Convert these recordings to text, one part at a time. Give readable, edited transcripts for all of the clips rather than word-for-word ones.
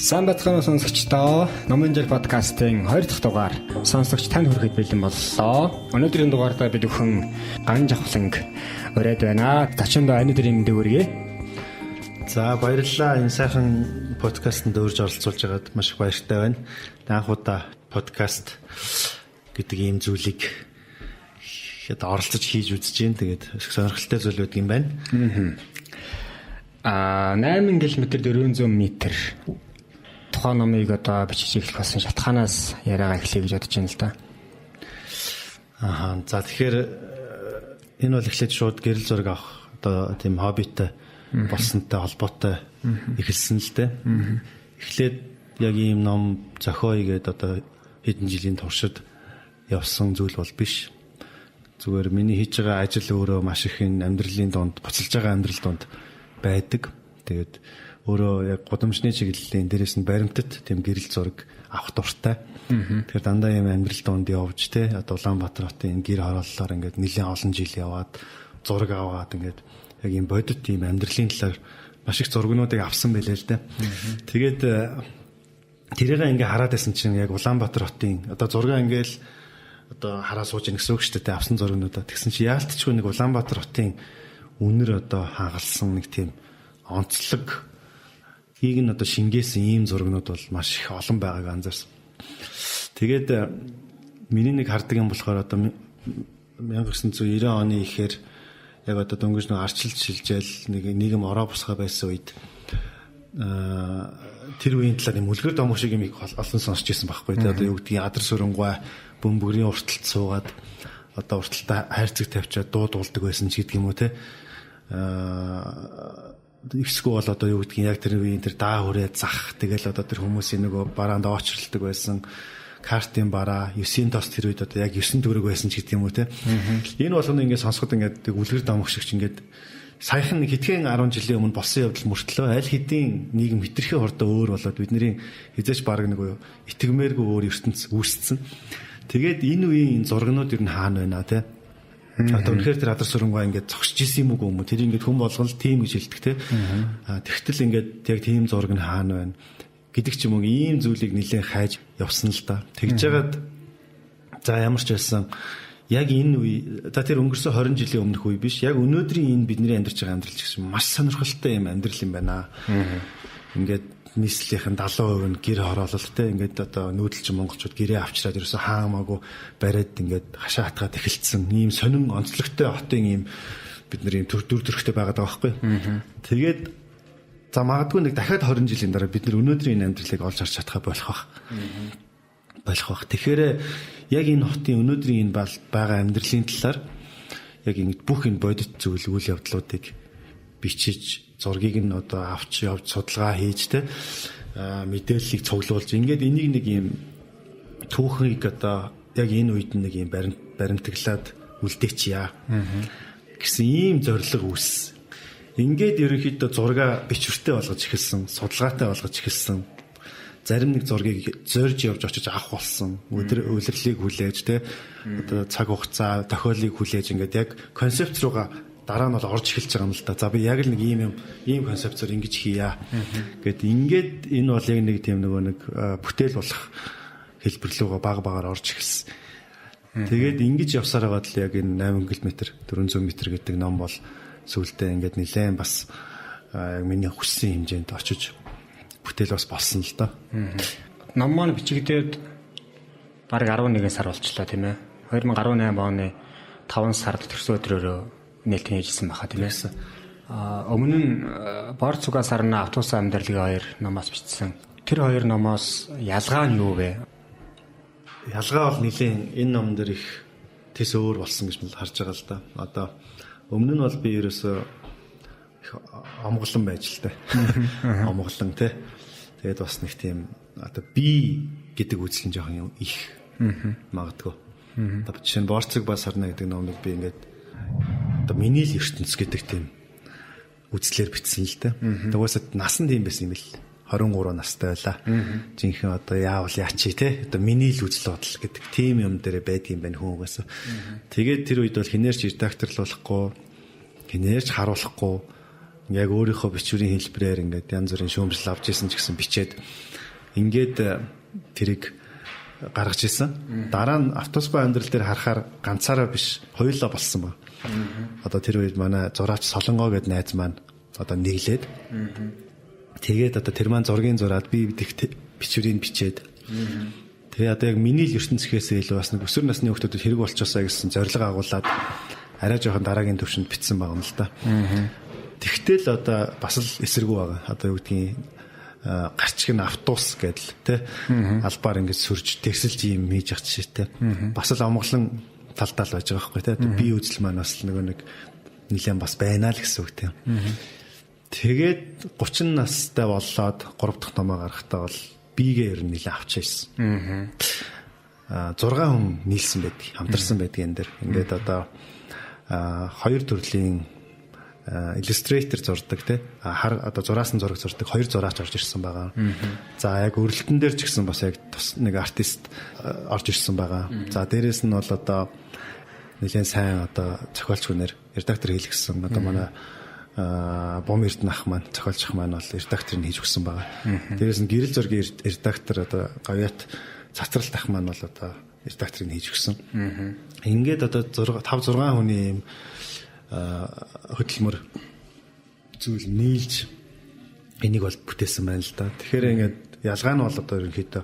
Сайн байцгаана уу, сонсогчдоо. Номын жил подкастын 2 дахь дугаар сонсогч танд хүрэхэд бэлэн боллоо. Өнөөдрийн дугаардаа бид бүхэн Ган Жавхланг ураад байна. Зочиндоо өнөөдрийн мэндийг хүргэе. За, баярлалаа. Энэ сайхан подкастэнд урьж оролцуулж байгаад маш их баяртай байна. Анх удаа подкаст гэдэг ийм зүйлийг ихэд оролцож хийж үзэж байна. Тэгээд их сонирхолтой зүйл байдаг юм байна. 8 км 400 м тухайн номыг одоо бичиж эхлэх болсон шалтгаанаас яриагаа эхлэе гэж бодож байна л да. Аха. За, тэгэхээр энэ бол эхлээд шууд гэрэл зураг авах одоо тийм хоббитой болсонтой холбоотой эхэлсэн л дээ. Эхлээд яг ийм ном зохиоё гээд одоо хэдэн жилийн туршид явсан зүйл бол биш. Зүгээр миний хийж байгаа ажил өөрөө маш их энэ амьдралын дунд, буцалж байгаа амьдрал дунд байдаг. Тэгээд өөрөө яг гудамжны чиглэлийн, дээрээс нь баримтат тийм гэрэл зураг авах дуртай. Тэгэхээр дандаа юм амьдрал дунд явж, те, одоо Улаанбаатар хотын энэ гэр хорооллоор ингээд нэлээд олон жил яваад, зураг аваад, ингээд яг юм бодит тийм амьдралын талаар маш их зургнуудыг авсан байлээ л дээ. Тэгээд тэрийг ингээ хараад байсан чинь яг Улаанбаатар хотын одоо зургаа ингээл одоо хараа сууж ийн гэсэн үг шүү дээ, авсан зургнуудаа. Тэгсэн чи яалтчгүй нэг Улаанбаатар хотын үнэр одоо хагалсан нэг тийм онцлог ийг нь одоо шингээсэн ийм зургнууд бол маш их олон байгааг анзаарсан. Тэгээд миний нэг хардаг юм болохоор одоо 1990 оны ихээр яг одоо дөнгөж нэг арчилж шилжээл нэг нийгэм ороо бусгаа байсан үед тэр үеийн талаар юм үлгэр домог шиг юм их олон сонсч ирсэн байхгүй, тий. Одоо юу гэдгийг, адар сүрэнгуй бөмбөрийн урталт суугаад, одоо урталтаа хайрцаг тавьчаад дуу дуулдаг байсан ч гэдэг юм уу, те. Эсвэл бол одоо юу гэдгийг, яг тэр үеийн тэр даа хүрээ зах, тэгэл одоо тэр хүмүүсийн нөгөө бараанд оочролдог байсан картын бараа 9-ийн тос, тэр үед одоо яг 9 төгрөг байсан ч гэдэг юм уу, те. Энэ болгоно ингээд сонсоход ингээд үлгэр домог шиг ч ингээд саяхан нэг хэдхэн 10 жилийн өмнө болсон явдал мөртлөө аль хэдийн нийгэм хитрхи хурдан өөр болоод, бидний хизээч баг нэг итгэмээргүй өөр ертөнц үүсцэн. Тэгээд энэ үеийн энэ зургнууд ер нь хаана байна, те? Одоо үнэхээр тэр адар сүрэнгуй ингээд зогсож исэн юм уу юм уу? Тэр ингээд хүн болгон л тийм гэж хэлдэг, те. Тэгтэл ингээд яг тийм зураг нь хаана байна гэдэг ч юм уу, ийм зүйлийг нэлээд хайж явсан л да. Тэгж жагаад, за, ямар ч байсан яг энэ үе, за, тэр өнгөрсөн 20 жилийн өмнөх үе биш, яг өнөөдрийн энэ бидний амьдарч байгаа амьдрал ч гэсэн маш сонирхолтой юм амьдрал юм байна. Ингээд нийслэлийнхэн 70% нь гэр хороололтой, ингээд одоо нүүдэлчин монголчууд гэрээ авчраад ерөөсө хаамаагүй бариад ингээд хашаа хатгаад эхэлсэн ийм сонин онцлогтой хотын ийм бид нар ийм төр дүр төрхтэй байгаад байгаа байхгүй. Тэгээд за, магадгүй нэг дахиад 20 жилийн дараа бид нар өнөөдрийн энэ амьдралыг олж харж чадхаа болох бах. Болох бах. Тэгэхээр яг энэ хотын өнөөдрийн энэ байгаа амьдралын талаар яг ингэж бүх энэ бодит зүйл үйл явдлуудыг бичиж, зургийг нь одоо авч явж, судалгаа хийж, те, мэдээллийг цуглуулж, ингээд энийг нэг юм түүхийг одоо яг энэ үед нэг юм баримтаглаад үлдээчихье гэсэн ийм зорилго үүссэн. Ингээд ерөнхийдөө зургаа бичвэртэй болгож эхэлсэн, судалгаатай болгож эхэлсэн. Зарим нэг зургийг зорж явж очиж авах болсон. Өдөр улирлыг хүлээж, те, одоо цаг хугацаа, тохиолыг хүлээж, ингээд яг концепт руугаа дараа нь бол орж эхэлж байгаа юм л да. За, би яг л нэг ийм юм, ийм концепцоор ингэж хийя. Гэт ингээд энэ бол яг нэг тийм нөгөө нэг бүтээл болох хэлбэр лүүгээ баг багаар орж эхэлсэн. Тэгээд ингэж явсаар байгаад л яг энэ 8 км 400 м гэдэг ном бол сүүлдээ ингээд нэлээд бас яг миний хүссэн хэмжээнд очиж бүтээл бас болсон л да. Ном маань бичигдээд бараг 11 сар болчлоо, тийм ээ. 2018 оны 5 сард төрсөн өдрөөрөө нээлттэй хийжсэн баха, тийм ээ. Өмнө нь Бор цугаа сарна, Автобусын амьдралын хоёр номоос бичсэн. Тэр хоёр номоос ялгаа нь юу вэ? Ялгаа бол нэлээд энэ ном дээр их тэс өөр болсон гэж харж байгаа л да. Одоо өмнө нь бол би ерөөсөө их омглон байж л та. Омглон, те. Тэгээд бас нэг тийм одоо би гэдэг үзэл нь жоохон юм их магадгүй. Одоо жишээ нь Борцог ба сарна гэдэг номыг би ингээд одоо миний л ертөнц гэдэг тийм үзлээр бичсэн л дээ. Угаасаа нас нь тийм байсан юм бэл. 23 настай байлаа. Жинхэнэ одоо яавал яачи, те. Одоо миний л үзэл бодол гэдэг тийм юм дээр байдгийн байна хүн угаасаа. Тэгээд тэр үед бол хинээрч редакторлуулахгүй, хинээрч харуулахгүй. Яг өөрийнхөө бичвэрийн хэлбэрээр ингээд янз бүрийн шүүмжлэл авч исэн ч гэсэн бичээд ингээд тэрийг гаргаж исэн. Дараа нь автобус ба амьдрал дээр харахаар ганцаараа биш, хоёулаа болсон ба. Одоо тэр үед манай зураач Солонгоо гэд найз маань одоо нийлээд тэгээд одоо тэр маань зургийн зураад би бичвэрийг бичээд тэгээ одоо яг миний л ертөнцхөөсөө илүү бас нэг өсвөр насны хүүхдүүдэд хэрэг болчихосоо гэсэн зорилго агуулад арай жоохон дараагийн төвшөнд бичсэн байгаа юм л да. Тэгтэл одоо бас л эсэргүү байгаа. Одоо юу гэдгийг гарчиг нь автобус гэдэл тэ албаар ингэж сүрж тэгсэлж юм хийж ах жишээтэй. Бас л омглон талдаа л байж байгаа байхгүй тэ. Би үзэл маань бас л нөгөө нэг нэлээд бас байна л гэсэн үг тэ. Тэгээд 30 настай боллоод 3 дахь номоо гаргахтаа бол бигээ ер нь нэлээд авч ирсэн. 6 хүн нийлсэн байдаг, хамтарсан байдаг энэ дэр. Ингээд одоо хоёр төрлийн иллюстратор зурдаг те хар одоо зураасан зураг зурдаг хоёр зураач орж ирсэн байгаа. За яг өрөлтөн дээр ч гэсэн бас яг тус нэг артист орж ирсэн байгаа. За дээрэс нь бол одоо нэлээд сайн одоо зохиолч хүнээр редактор хийлгсэн. Одоо манай Бом Эрдэнэ ах маань зохиолч ах маань бол редакторыг хийж өгсөн байгаа. Дээрээс нь гэрэл зургийн редактор одоо Гавьяат Цацралт ах маань бол одоо редакторыг хийж өгсөн. Ингээд одоо 5 6 хүний юм хөдөлмөр зүйл нийлж энийг бол бүтээсэн байна л да. Тэгэхээр ингээд ялгаа нь бол одоо ерөнхийдөө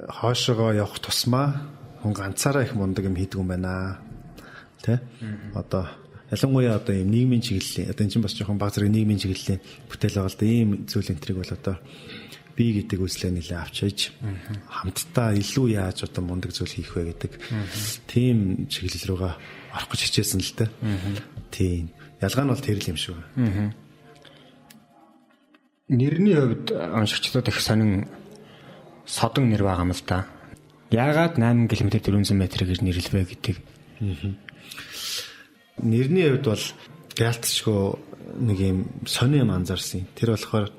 хоошоогоо явах тусмаа хүн ганцаараа их мундаг юм хийдэг юм байна. Тэ? Одоо ялангуяа одоо ийм нийгмийн чиглэлийн одоо эн чинь бас жоохон баг зэрэг нийгмийн чиглэлийн бүтээл байгаа л да. Ийм зүйл энтриг бол одоо би гэдэг үзлээ нэлээ авч иж хамтдаа илүү яаж одоо мундаг зүйл хийх вэ гэдэг тийм чиглэл рүүгээ орох гэж хичээсэн л дээ. Тийм. Ялгаа нь бол тэр л юм шиг байна. Нэрний хувьд уншигчдад их сонин содон нэр байгаа юм л да. Яагаад 8 км 400 м гэж нэрлэвэ гэдэг. Нэрний хувьд бол ялцчгүй нэг юм сонин юм анзаарсан. Тэр болохоор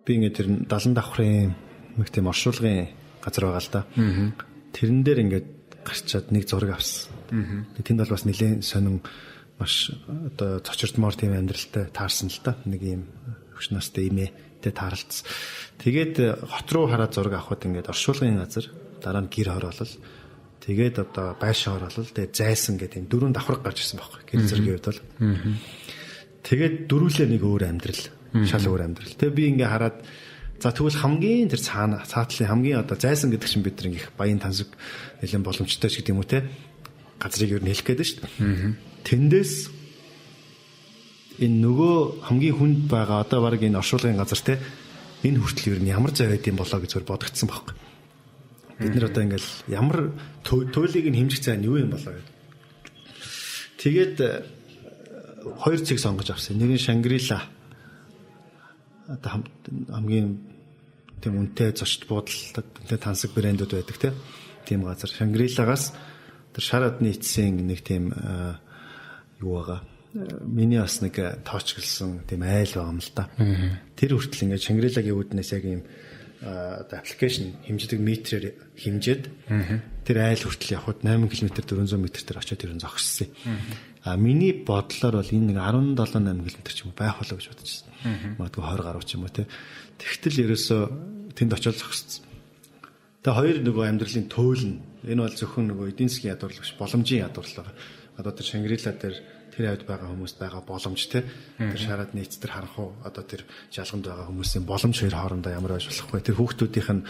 би ингээд тэр 70 давхрын нэг тийм оршуулгын газар байгаа л да. Тэрэн дээр ингээд гарчаад нэг зураг авсан. Тэнд бол бас нэлээд сонин маш одоо цочирдмоор тийм амьдралтай таарсан л да. Нэг юм хөш настай имээтэй таарлцсан. Тэгээд хот руу хараад зураг авахд ингээд оршуулгын газар дараа нь гэр хороолол тэгээд одоо байшин хороолол тэгээд зайсан гэдэг юм дөрвөн давхарга гарч ирсэн байхгүй гэр зэргийн хувьд бол. Тэгээд дөрвөлээ нэг өөр амьдрал, шал өөр амьдрал. Тэгээд би ингээ хараад за тэгвэл хамгийн тэр цаана цаатлын хамгийн одоо зайсан гэдэг чинь бид нар их баян тансаг нэлээд боломжтой ч гэдэг юм уу те газрыг ер нь хэлэх гээд шүү дээ. Тэндээс энэ нөгөө хамгийн хүнд байгаа одоо баг энэ оршуулгын газар те энэ хүртэл ер нь ямар зай байд юм болоо гэж зөвөр бодогдсон байхгүй. Бид нар одоо ингээл ямар туйлыг нь хэмжих зай нь юу юм болоо гэдэг. Тэгээд хоёр цэг сонгож авсан. Нэг нь Шангрила одоо хамгийн тийм үнэтэй зочд буудал үнэтэй тансаг брэндүүд байдаг тийм газар. Шангрилагаас тэр шар адны эцсийн нэг тийм юу байгаа. Миний бас нэг тоочглсон тийм айл байгаа юм л да. Тэр хүртэл ингээд Шангрилагийн үүднээс яг ийм одоо аппликейшн хэмждэг метрээр хэмжээд тэр айл хүртэл явхад 8 км 400 м дээр очиод ер нь зогссон. А миний бодлоор бол энэ нэг 17 8 км ч юм уу байх болоо гэж бодож байсан. Магадгүй 20 гаруй ч юм уу те. Тэгтэл ерөөсөө тэнд очиод зогссон. Тэгээ хоёр нөгөө амьдралын төөл нь энэ бол зөвхөн нөгөө эдийн засгийн ядуурлал биш, боломжийн ядуурлал байгаа. Одоо тэр Шангрила дээр тэр хавьд байгаа хүмүүст байгаа боломж те. Тэр шараад нийц тэр харанхуу одоо тэр жалганд байгаа хүмүүсийн боломж хоёр хоорондоо ямар байж болох вэ? Тэр хүүхдүүдийнх нь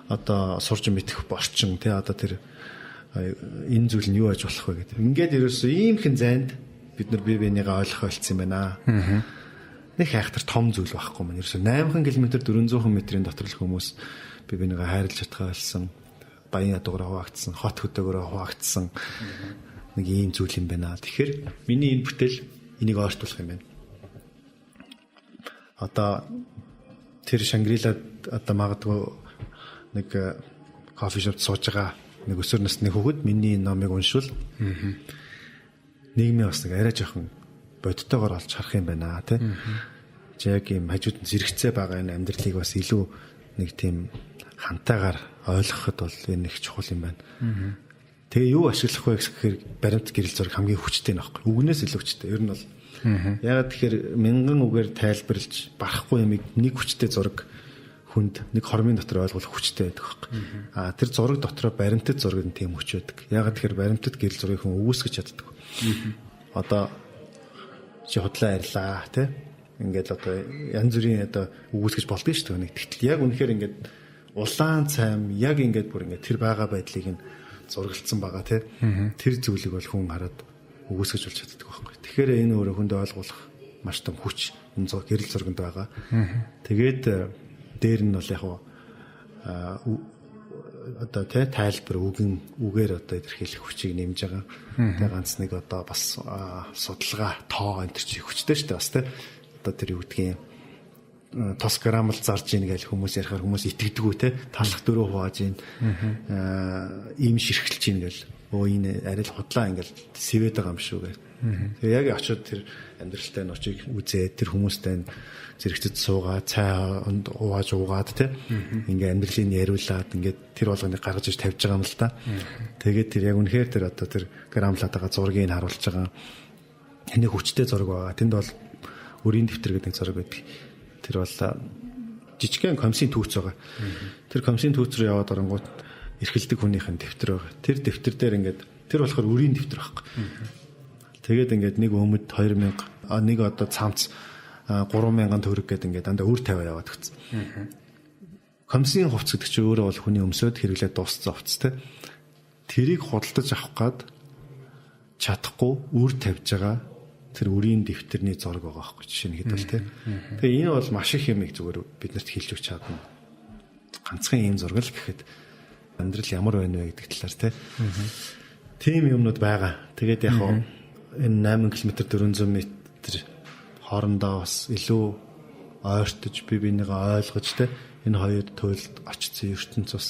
одоо сурж мэдэх орчин те одоо тэр энэ зүйл нь юу байж болох вэ гэдэг. Ингээд ерөөсөө ийм хэн зайд бид нар бие биенийгээ ойлгох болцсон юм байна. Нэг хайхтар том зүйл байхгүй маань. Ерөөсөө 8 км 400 метрийн дотор л хүмүүс бие биенийгээ хайрлаж чадхаа болсон. Баян ядуугаар хуваагдсан, хот хөдөөгөөрөө хуваагдсан. Нэг ийм зүйл юм байна. Тэгэхээр миний энэ бүтээл энийг ойртуулах юм байна. Одоо тэр Шангрилад одоо магадгүй нэг кофе шопд сууж байгаа нэг өсвөр насны хүүхэд миний энэ номыг уншвал нийгмийн бас нэг арай жоохон бодтойгоор олж харах юм байна тий. Чи яг ийм хажууд нь зэрэгцээ байгаа энэ амьдралыг бас илүү нэг тийм хантайгаар ойлгоход бол энэ их чухал юм байна. Тэгээ юу ашиглах вэ гэхээр баримт гэрэл зураг хамгийн хүчтэй нөхгүй. Үгнээс илүү хүчтэй. Ер нь бол ягаад тэгэхээр мянган үгээр тайлбарлаж барахгүй юмыг нэг хүчтэй зураг хүнд нэг хормын дотор ойлгох хүчтэй байдаг байхгүй. Аа тэр зураг дотроо баримтат зураг нь тийм хүч байдаг. Ягаад тэгэхээр баримтат гэрэл зургийг хүн үүсгэж чаддаг. Одоо чи худлаа ярьлаа тий. Ингээд одоо янз бүрийн одоо үүсгэж болдго шүү дээ. Тэгтэл яг үнэхээр ингээд улаан цайм яг ингээд бүр ингээд тэр байгаа байдлыг нь зураглалцсан байгаа тий. Тэр зүйлийг бол хүн хараад үүсгэж болж чаддаг байхгүй. Тэгэхээр энэ өөрөө хүнд ойлгуулах маш том хүч энэ гэрэл зурганд байгаа. Тэгээд дээр нь бол яг одоо тий тайлбар үгэн үгээр одоо илэрхийлэх хүчийг нэмж байгаа. Тэгээ ганц нэг одоо бас судалгаа тоо энэ төр чи хүчтэй шүү дээ бас тий. Одоо тэр юу гэдгийг тос грамл зарж ийн гэж хүмүүс ярихаар хүмүүс итгэдэггүй те талах дөрөв хувааж ийн ийм ширхэлж ийн гэл өө энэ арай л худлаа ингээл сэвэд байгаа юм шүү гэх. Тэгээ яг очиод тэр амьдралтай ночийг үзээд тэр хүмүүстэй зэрэгцэд суугаа цай уугааж уугаад те ингээ амьдралыг яриулаад ингээд тэр болгоныг гаргаж иж тавьж байгаа юм л та. Тэгээд тэр яг үнэхээр тэр одоо тэр грамлаад байгаа зургийг харуулж байгаа. Энийг хүчтэй зураг байгаа. Тэнд бол өрийн дэвтэр гэдэг зураг байдаг. Тэр бол жижигхэн комиссийн түүц байгаа. Тэр комиссийн түүц рүү яваад оронгууд эрхэлдэг хүнийх нь дэвтэр байгаа. Тэр дэвтэр дээр ингээд тэр болохоор өрийн дэвтэр байхгүй. Тэгээд ингээд нэг өмд 2000 нэг одоо цамц 3000 төгрөг гэдэг ингээд дандаа үр тавиа яваад өгсөн. Комиссийн хувцас гэдэг чинь өөрөө бол хүний өмсөд хэрэглээд дууссан хувцас те. Тэрийг худалдаж авах гад чадахгүй үр тавьж байгаа тэр үрийн дэвтэрний зураг байгаа байхгүй жишээ нь хэд бол те. Тэгээ энэ бол маш их юмыг зүгээр биднэрт хэлж өгч чадна. Ганцхан ийм зураг л гэхэд амьдрал ямар байна вэ гэдэг талаар те. Тийм юмнууд байгаа. Тэгээд яг хаа энэ 8 км 400 м хоорондоо бас илүү ойртож бие бинийгаа ойлгож те энэ хоёр туйлд очсон ертөнц бас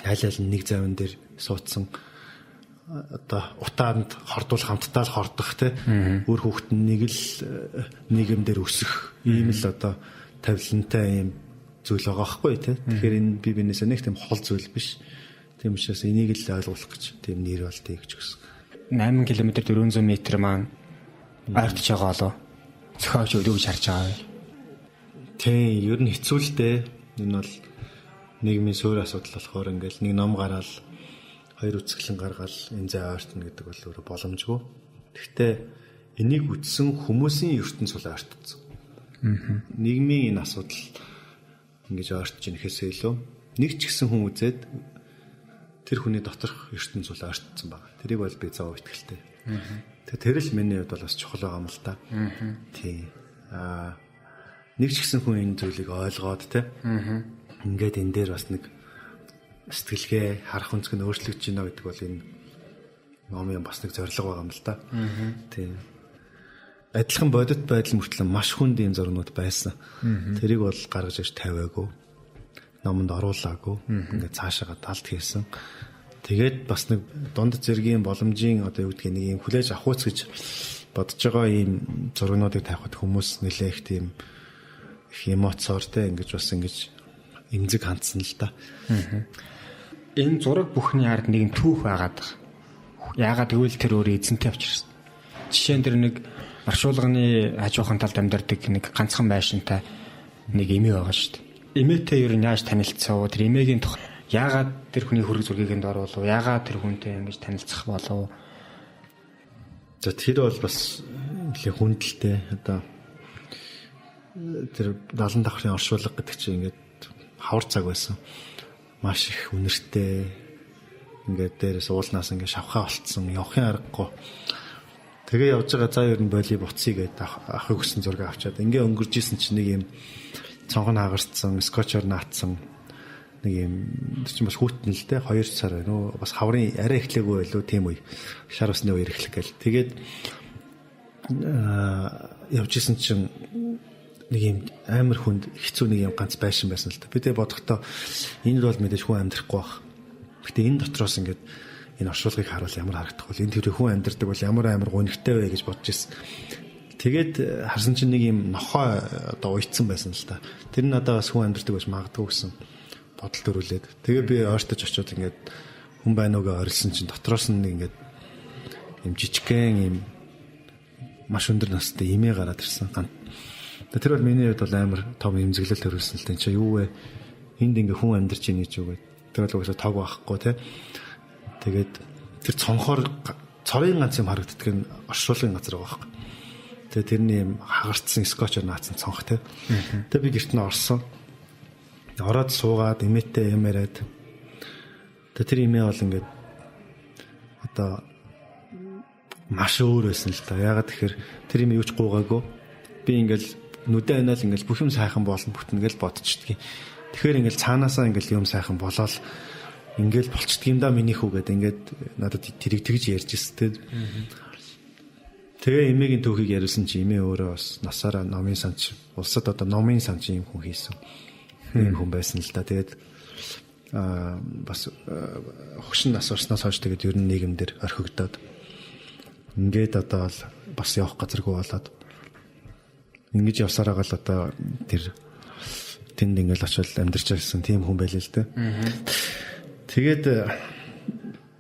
аль аль нэг завн дээр суудсан одоо утаанд хордуул хамтдаа л хордох те үр хүүхэд нь нэг л нийгэм дээр өсөх ийм л одоо тавилантай ийм зүйл байгаа байхгүй те. Тэгэхээр энэ бие биенээсээ нэг тийм хол зүйл биш. Тийм учраас энийг л ойлгуулах гэж тийм нэр бол тийг гэж өгсөн. 8 км 400 м маань ойртож байгаа болов зохиолч өлөө гэж харж байгаа. Тийм, ер нь хэцүү л дээ. Энэ бол нийгмийн суурь асуудал болохоор ингээл нэг ном гараал хоёр үзэсгэлэн гаргаал энэ зай ойртно гэдэг бол өөрөө боломжгүй. Гэхдээ энийг үтсэн хүмүүсийн ертөнц бол ойртсон. Нийгмийн энэ асуудал ингэж ойртож ийнэхээсээ илүү нэг ч гэсэн хүн үзээд тэр хүний доторх ертөнц бол ойртсон байгаа. Тэрийг бол би 100% итгэлтэй. Тэгээ тэр л миний хувьд бол бас чухал байгаа юм л та. Тийм. Аа нэг ч гэсэн хүн энэ зүйлийг ойлгоод те. Ингээд энэ дээр бас нэг сэтгэлгээ харах өнцөг нь өөрчлөгдөж байна гэдэг бол энэ номын бас нэг зорилго байгаа юм л та. Тийм. Адилхан бодит байдал мөртлөө маш хүнд ийм зурнууд байсан. Тэрийг бол гаргаж ирж тавиагүй. Номонд оруулаагүй. Ингээд цаашаага талд хийсэн. Тэгээд бас нэг дунд зэргийн боломжийн одоо юу гэдгийг нэг ийм хүлээж авах үс гэж бодож байгаа ийм зургнуудыг тавихад хүмүүс нэлээх тийм их эмоцоор те ингэж бас ингэж эмзэг хандсан л та. Энэ зураг бүхний ард нэгэн түүх байгаад байгаа. Яагаад гэвэл тэр өөрөө эзэнтэй авчирсан. Жишээ нь тэр нэг оршуулгын хажуухан талд амьдардаг нэг ганцхан байшинтай нэг эмээ байгаа шүү дээ. Эмээтэй ер нь яаж танилцсан вэ? Тэр эмээгийн тухай яагаад тэр хүний хөрөг зургийг энд оруулав? Яагаад тэр хүнтэй ингэж танилцах болов? За тэр бол бас нэлээ хүндэлтэй. Одоо тэр 70 давхрын оршуулга гэдэг чинь ингээд хавар цаг байсан. Маш их үнэртэй ингээд дээрээс уулнаас ингээд шавхаа болцсон явахын аргагүй. Тэгээ явж байгаа за ер нь боли буцъя гэдээ ахыг өссөн зураг авчаад ингээ өнгөрж исэн чинь нэг юм цонхон хагарцсан, скотчоор наацсан нэг юм тэр чинь бас хүүтэн л дээ 2 сар байна уу бас хаврын арай эхлээгүй байлуу тийм үе шар усны үеэр эхлэх гээл тэгээд явж исэн чинь нэг юм амар хүнд хэцүү нэг юм ганц байшин байсан л та. Би тэгээ бодохдоо энд бол мэдээж хүн амьдрахгүй байх. Гэтэ энэ дотроос ингээд энэ оршуулгыг харуул ямар харагдах вэ? Энэ тэр хүн амьдрдаг бол ямар амар гонигтай вэ гэж бодож ирсэн. Тэгээд харсан чинь нэг юм нохой одоо уйдсан байсан л та. Тэр нь надад бас хүн амьдрдаг байж магадгүй гэсэн бодол төрүүлээд. Тэгээ би ойртож очиод ингээд Хүн байна уу гэж орилсон чинь дотроос нь нэг ингээд юм жижигхэн юм маш өндөр настай эмээ гараад ирсэн. Тэр бол миний хувьд бол амар том эмзэглэл төрүүлсэн л дээ. Чи юу вэ? Энд ингээ хүн амьдарч ийн гэж юу вэ? Тэр бол угаасаа тог байхгүй те. Тэгээд тэр цонхоор цорын ганц юм харагддаг нь оршуулгын газар байгаа байхгүй. Тэгээ тэрний юм хагарцсан скотчоор наацсан цонх те. Тэгээ би гэрт нь орсон. Ороод суугаад эмээтэй юм яриад. Тэгээ тэр эмээ бол ингээд одоо маш өөр байсан л та. Яагаад тэгэхээр тэр юм юу ч гуугаагүй. Би ингээл нүдэ анаал ингээл бүх юм сайхан болно бүтнэ гэж бодчихдгийг. Тэгэхээр ингээл цаанаасаа ингээл юм сайхан болоод ингээл болчдөг юм да миний хүү гэдэг ингээд надад тэрийг тэгж ярьж ирсэн. Тэгээ эмээгийн түүхийг яриулсан чи эмээ өөрөө бас насаараа номын санч улсад одоо номын санч юм хүн хийсэн. Ийм хүн байсан л да. Тэгээд бас хөгшин нас орсноос хойш тэгээд ер нь нийгэмдэр орхигдоод ингээд одоо л бас явах газаргүй болоод ингэж явсараа гал одоо тэр тэнд ингээл очил амьдарч байсан тийм хүн байлээ л дээ. Тэгээд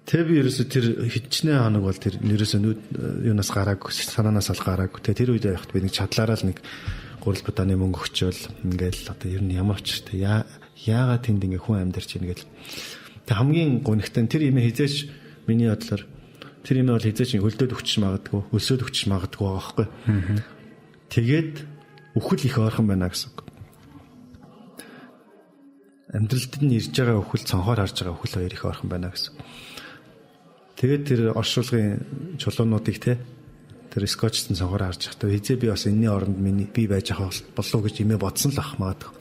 тэг би ерөөсө тэр хичнээн хоног бол тэр ерөөсө нүд юунаас гараагүй, санаанаас ал гараагүй. Тэг тэр үед явахад би нэг чадлаараа л нэг гурал будааны мөнгө өгчөөл ингээл одоо ер нь ямар учиртай яагаад тэнд ингээ хүн амьдарч ийн гэл. Тэг хамгийн гонхтой нь тэр юм хизээч миний бодлоор тэр юм бол хизээч хөлдөөд өгч магадгүй, өлсөөд өгч магадгүй байгаа байхгүй. Тэгээд үхэл их ойрхон байна гэсэн үг. Амьдралд нь ирж байгаа үхэл цонхоор харж байгаа үхэл хоёр их ойрхон байна гэсэн. Тэгээд тэр оршуулгын чулуунуудыг те тэр скотчтон цонхоор харж байхдаа хизээ би бас энэний оронд миний би байж авах болов гэж имээ бодсон л ах магадгүй.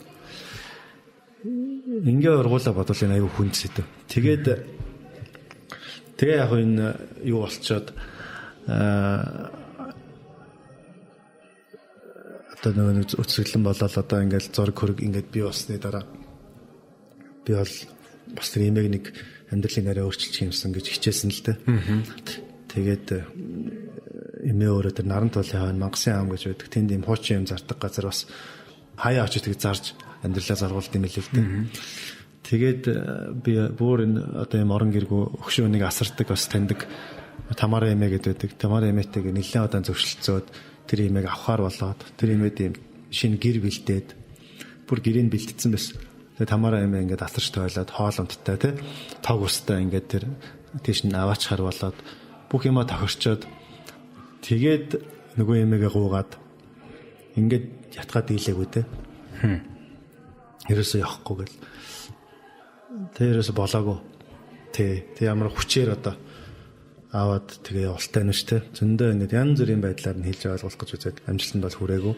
Ингээ ургуулаа бодвол энэ аюу хүнд сэдв. Тэгээд тэгээ яг энэ юу болчоод одоо нөгөө нэг үцэглэн болоод одоо ингээл зураг хөрөг ингээд би болсны дараа би бол бас тэр имийг нэг амьдралын нарийн өөрчилчих юмсан гэж хичээсэн л дээ. Тэгээд эмээ өөрөө тэр наран туулын хойно Мангасын ам гэж байдаг. Тэнд ийм хуучин юм зардаг газар бас хаяа очиж тэг зарж амьдралаа залгуулд юм лээ л дээ. Тэгээд би бүр энэ одоо ийм орон гэргүү өгшөөнийг асардаг бас таньдаг Тамара эмээ гэдэг байдаг. Тамара эмээтэйг нэлээд удаан зөвшөлтсөөд тэр эмээг авахар болоод тэр эмээд ийм шинэ гэр бэлдээд бүр гэрийг бэлтцсэн байсан. Тэгээ Тамара эмээ ингээд асарч тойлоод хоол унттай тий тог устай ингээд тэр тийш нь аваачхаар болоод бүх юмаа тохирчоод тэгээд нөгөө эмээгээ гуугаад ингээд ятгаад дийлээгүй те. Ерөөсөө явахгүй гэл. Тэ ерөөсөө болоогүй. Тэ тэг ямар хүчээр одоо аваад тэгээ явуултай нь шүү те. Зөндөө ингээд янз бүрийн байдлаар нь хэлж ойлгох гэж үзээд амжилтанд бол хүрээгүй.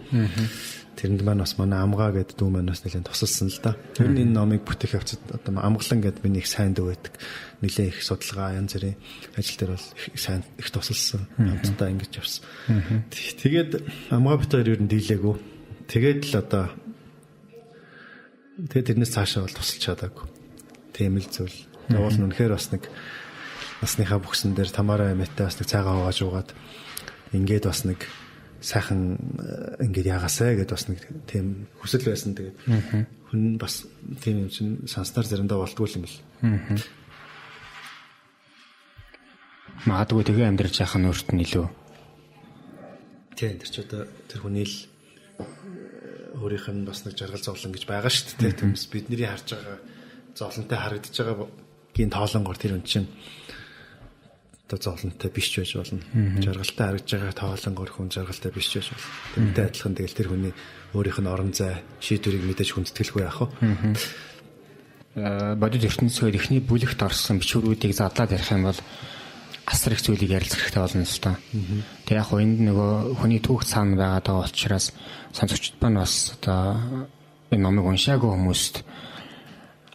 Тэрэнд маань бас манай амгаа гэдэг дүү маань бас нэлээд тусалсан л да. Тэр нь энэ номыг бүтээх явцад одоо амгалан гэдэг миний их сайн дүү байдаг. Нэлээд их судалгаа янз бүрийн ажил дээр бол их сайн их тусалсан. Хамтдаа ингэж явсан. Тэгээд амгаа бит хоёр ер нь дийлээгүй. Тэгээд л одоо тэгээд тэрнээс цаашаа бол тусалж чадаагүй. Тийм л зүйл. Уул нь үнэхээр бас нэг насныхаа бүхсэн дээр Тамара эмээтэй бас нэг цайгаа угааж уугаад ингээд бас нэг сайхан ингээд яагаасай гэдээ бас нэг тийм хүсэл байсан. Тэгээд хүн бас тийм юм чинь санснаар заримдаа болтгүй юм бэл. Магадгүй тэгээ амьдраж яхах нь өөрт нь илүү. Тийм тэр чи одоо тэр хүний л өөрийнх нь бас нэг жаргал зовлон гэж байгаа шүү дээ. Тиймээс бидний харж байгаа зовлонтой харагдаж байгаа гин тоолонгоор тэр хүн чинь одоо зовлонтой биш ч байж болно. Жаргалтай харагдж байгаа тоолонгоор хүн жаргалтай биш ч байж болно. Тэрнтэй адилхан тэгэл тэр хүний өөрийнх нь орон зай шийдвэрийг мэдээж хүндэтгэлгүй яах вэ? Бодит ертөнцийн эхний бүлэгт орсон бичвэрүүдийг задлаад ярих юм бол асар их зүйлийг ярилцах хэрэгтэй болно л та. Тэг яг хөө энд нөгөө хүний түүх цаана байгаад байгаа учраас сонсогчд маань бас одоо энэ номыг уншаагүй хүмүүст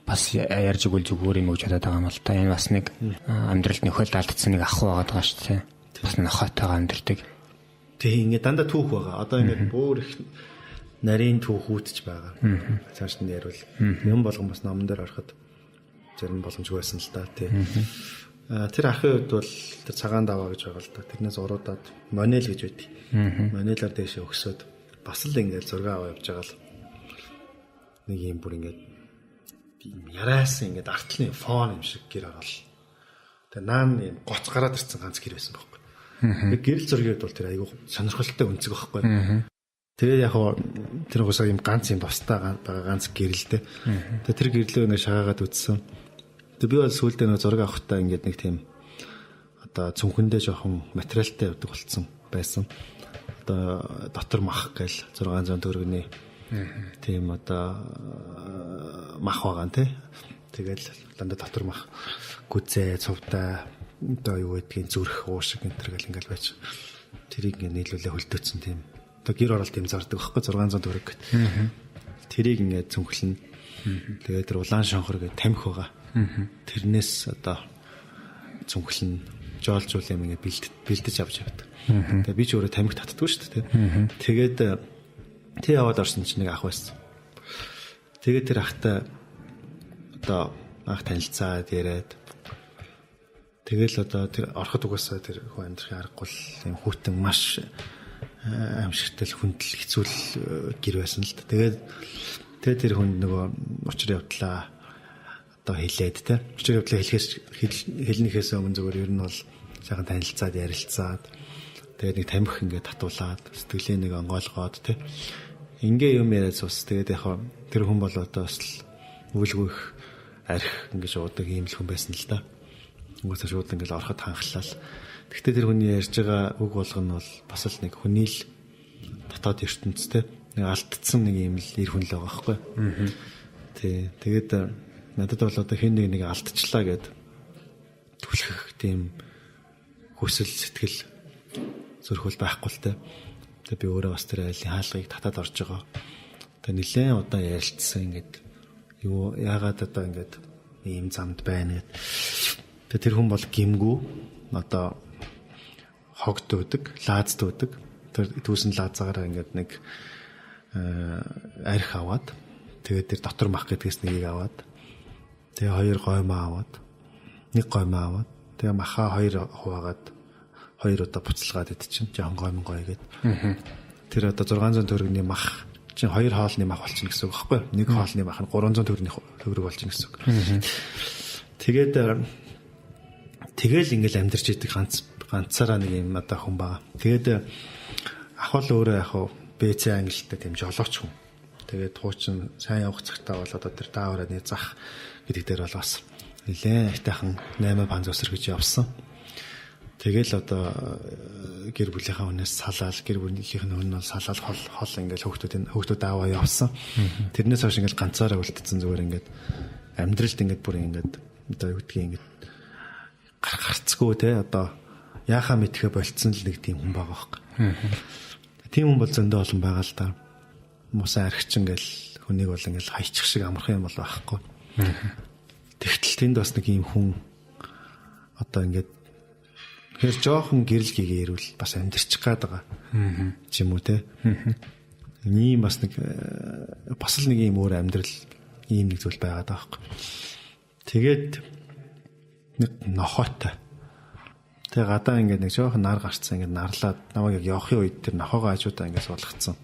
бас ярьж игэл зүгээр юм гэж бодоод байгаа юм л та. Энэ бас нэг амьдралд нөхөлд алдсан нэг ах байгаад байгаа шүү дээ. Бас нохойтойгоо амьдэрдэг. Тэг ингээд дандаа түүх байгаа. Одоо ингээд бүр их нарийн түүхүүд ч байгаа. Цааш нь яриул юм болгон бас номон дээр ороход зарим боломжгүй байсан л да тий. Тэр ахын хувьд бол тэр цагаан даваа гэж байгаа л да. Тэрнээс уруудаад монел гэж байдаг. Монелаар дээшээ өгсөөд бас л ингээд зураг аваа явж байгаа л нэг юм бүр ингээд яриасан ингээд артлын фон юм шиг гэр орол. Тэгээ наан юм гоц гараад ирсэн ганц гэр байсан байхгүй. Тэгээ гэрэл зургийг бол тэр айгүй сонирхолтой өнцөг байхгүй. Тэгээ яг хоо тэр угсаа юм ганц юм бусдаа байгаа ганц гэрэлтэй. Тэгээ тэр гэрлөө нэг шагаагаад үтсэн. Тэгээ би бол сүүлдээ нэг зураг авахтаа ингээд нэг тийм одоо цүнхэндээ жоохон материалтай явдаг болцсон байсан. Одоо дотор мах гээл 600 төгрөгний тийм одоо мах байгаа нэ. Тэгэл дандаа дотор мах гүзээ, цувдаа одоо юу гэдгийг зүрх, уушиг энэ төр гэл ингээл байж. Тэрийг ингээ нийлүүлээ хөлдөөцсөн тийм. Одоо гэр оролт юм зардаг байхгүй 600 төгрөг гэт. Тэрийг ингээ цүнхлэн. Тэгээд тэр улаан шонхор гэдэг тамхи байгаа. Тэрнээс одоо цүнхлэн жоолжуул юм ингээ бэлдэж авч явдаг. Тэгээ би ч өөрөө тамхи татдаггүй шүү дээ. Тэгээд тэг яваад орсон чинь нэг ах байсан. Тэгээд тэр ахтай одоо анх танилцаад яриад тэгэл одоо тэр ороход угаасаа тэр хүн амьдрахын аргагүй л юм хүүтэн маш аимшигтай хүндэл хэцүү гэр байсан л да. Тэгээд тэр хүнд нөгөө учир явдлаа одоо хэлээд те. Учир явдлаа хэлэхээс хэлнэхээс өмнө зүгээр ер нь бол сайхан танилцаад ярилцаад тэгээд нэг тамхи ингээд татуулаад сэтгэлээ нэг онгойлгоод те. Ингээ юм яриад сус. Тэгээд яг тэр хүн бол одоо бас өвлгүйх арх ингэж уудаг ийм л хүн байсан л да. Угаасаа шууд ингээл ороход ханхлаа. Гэхдээ тэр хүний ярьж байгаа үг болгоно бол бас л нэг хүний л дотоод ертөнцтэй нэг алдсан нэг ийм л эр хүн л байгаа байхгүй. Тий. Тэгээд надад бол одоо хэн нэг алдчихлаа гэд түлхэх тийм хүсэл сэтгэл зүрх бол байхгүй л те. Тэгээ би өөрөө бас тэр айлын хаалгыг татаад орж байгаа. Тэгээ нэлээд удаан ярилцсан ингээд юу яагаад одоо ингээд ийм замд байна гэд. Тэгээ тэр хүн бол гимгүү одоо хог дүүдэг, лааз дүүдэг. Тэр түүсэн лаазаагаараа ингээд нэг арх аваад тэгээд тэр дотор мах гэдгээс нэгийг аваад тэгээ хоёр гоймоо аваад нэг гоймоо аваад тэгээ маха хоёр хуваагаад хоёр удаа буцалгаад идчихэв. Жохон гоймон гоё гээд. Тэр одоо 600 төгрөгийн мах чинь хоёр хоолны мах болчихно гэсэн үг байхгүй юу? Нэг хоолны мах нь 300 төгрөгийн төгрөг болчихно гэсэн үг. Тэгээд тэгэл ингээл амьдарч идэг ганцаараа нэг юм одоо хүн байгаа. Тэгээд ах бол өөрөө яг БЦ ангилалтай тийм жолооч хүн. Тэгээд хуучин сайн явах цагтаа бол одоо тэр даавраны зах гэдэг дээр бол бас нэлээд айтайхан 8 панз өсөр гэж явсан. Тэгэл одоо гэр бүлийнхаа хүнээс салаал гэр бүлийнх нь хүн бол салаал хол ингээл хүүхдүүд аваа явсан. Тэрнээс хойш ингээл ганцаараа үлдсэн зүгээр ингээд амьдралд ингээд бүр ингээд одоо юу гэдгийг ингээд гарцгүй те одоо яхаа мэдхэ болцсон л нэг тийм хүн байгаа байхгүй. Тийм хүн бол зөндөө олон байгаа л да. Мусан архичин гэл хүнийг бол ингээл хайчих шиг амархан юм бол байхгүй. Тэгтэл тэнд бас нэг ийм хүн одоо ингээд тэгэхээр жоохон гэрэл гээгээ ирвэл бас амьдрчих гад байгаа. Ч юм уу те. Ийм бас нэг бас л нэг ийм өөр амьдрал ийм нэг зүйл байгаад байгаа байхгүй. Тэгээд нэг нохойтой. Тэгээ гадаа ингээд нэг жоохон нар гарцсан ингээд нарлаад намайг яг явахын үед тэр нохоогоо хажуудаа ингээд суулгацсан.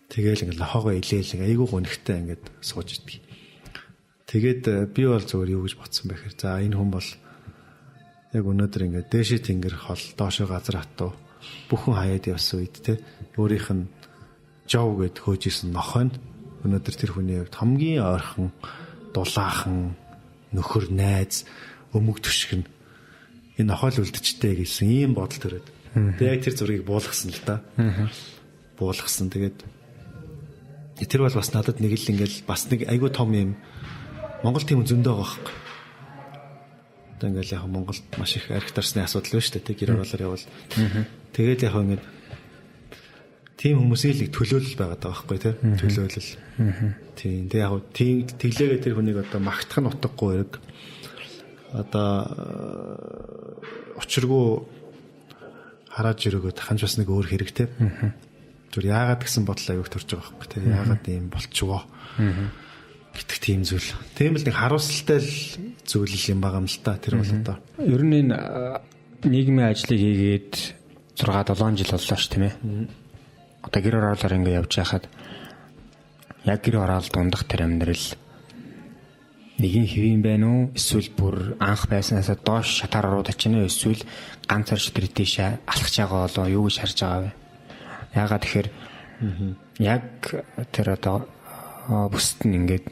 Тэгээл ингээд нохоогоо илээл ингээд айгүй гонхтой ингээд сууж иддэг. Тэгээд би бол зөвөр юу гэж бодсон бэ гэхээр за энэ хүн бол яг өнөөдөр ингээд дээшээ тэнгэр хол доошоо газар хатуу бүхэн хаяад явсан үед те өөрийнх нь жов гэд хөөж исэн нохой нь өнөөдөр тэр хүний хувьд хамгийн ойрхон дулаахан нөхөр найз өмг төшгөн энэ нохой л үлдчихтэй гэсэн ийм бодол төрөөд. Тэгээ яг тэр зургийг буулгасан л да. Буулгасан. Тэгээд тэр бол бас надад нэг л ингээл бас нэг айгүй том юм Монгол тийм зөндөө байгаа байхгүй. Одоо ингээл яг Монголд маш их арх дарсны асуудал байна шүү дээ. Тэг гэр оруулаар явбал. Тэгээд яг ингээд тийм хүмүүсийн л нэг төлөөлөл байгаад байгаа байхгүй тий. Төлөөлөл. Тийм. Тэг яг тийм тэглээгээ тэр хүнийг одоо магтах нь утгагүй хэрэг. Одоо учиргүй харааж өрөөгөө таханч бас нэг өөр хэрэг тий. Зүр яагаад гэсэн бодол аяг төрж байгаа байхгүй тий. Яагаад ийм болчихвоо гэдэг тийм зүйл. Тийм л нэг харуулсалтай л зүйл юм байгаа юм л та тэр бол одоо. Ер нь энэ нийгмийн ажлыг хийгээд 6 7 жил боллоо ш тийм ээ. Одоо гэр ороолоор ингэ явж байхад яг гэр ороол дундах тэр амьдрал нэгin хэвийн байна уу? Эсвэл бүр анх байснаасаа доош шатаар ороод очино уу? Эсвэл ганц орш тэр тийшээ алхаж байгаа болоо юу гэж харж байгаа вэ? Яагаад тэгэхээр яг тэр одоо бүсэд нь ингээд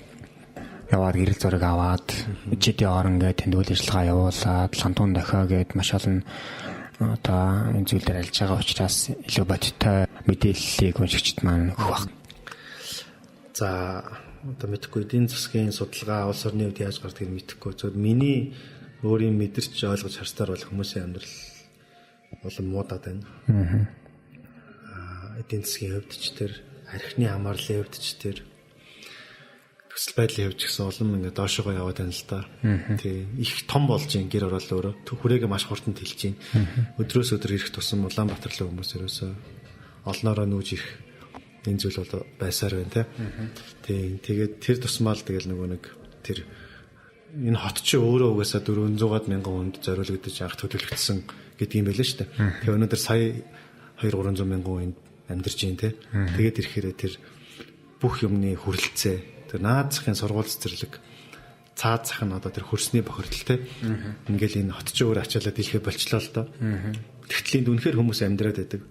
яваад гэрэл зураг аваад жидээ орон гээд тэнд үйл ажиллагаа явуулаад лантун дохио гээд маш олон одоо энэ зүйл дээр альж байгаа учраас илүү бодиттой мэдээллийг уншигчд маань өгөх баг. За одоо мэдэхгүй эдийн засгийн судалгаа улс орны хувьд яаж гардгийг мэдэхгүй. Зөвхөн миний өөрийн мэдэрч ойлгож харсаар бол хүмүүсийн амьдрал улам муудаад байна. Эдийн засгийн хувьд ч тэр архины хамаарлын хувьд ч тэр нөхцөл байдлын хувьд ч гэсэн улам ингээд доошогоо яваад байна л да. Тий. Их том болж ин гэр ороол өөрөө хүрээгээ маш хурдан тэлж байна. Өдрөөс өдөр ирэх тусам Улаанбаатар руу хүмүүс ерөөсөө олноороо нүүж ирэх энэ зүйл бол байсаар байна те. Тий. Тэгээд тэр тусмаа л тэгэл нөгөө нэг тэр энэ хот чи өөрөө угаасаа 400-аад мянган хүнд зориулагдаж анх төлөвлөгдсөн гэдэг юм байлаа шүү дээ. Тэгээ өнөөдөр сая 2-300 мянган хүн амьдарч байна те. Тэгээд ирэхээр тэр бүх юмны хүрэлцээ тэр наад захын сургууль цэцэрлэг цаад зах нь одоо тэр хөрсний бохирдол те. Ингээл энэ хот чи өөр ачаалаад дэлхээ болчлоо л доо. Тэгтэл энд үнэхээр хүмүүс амьдраад байдаг.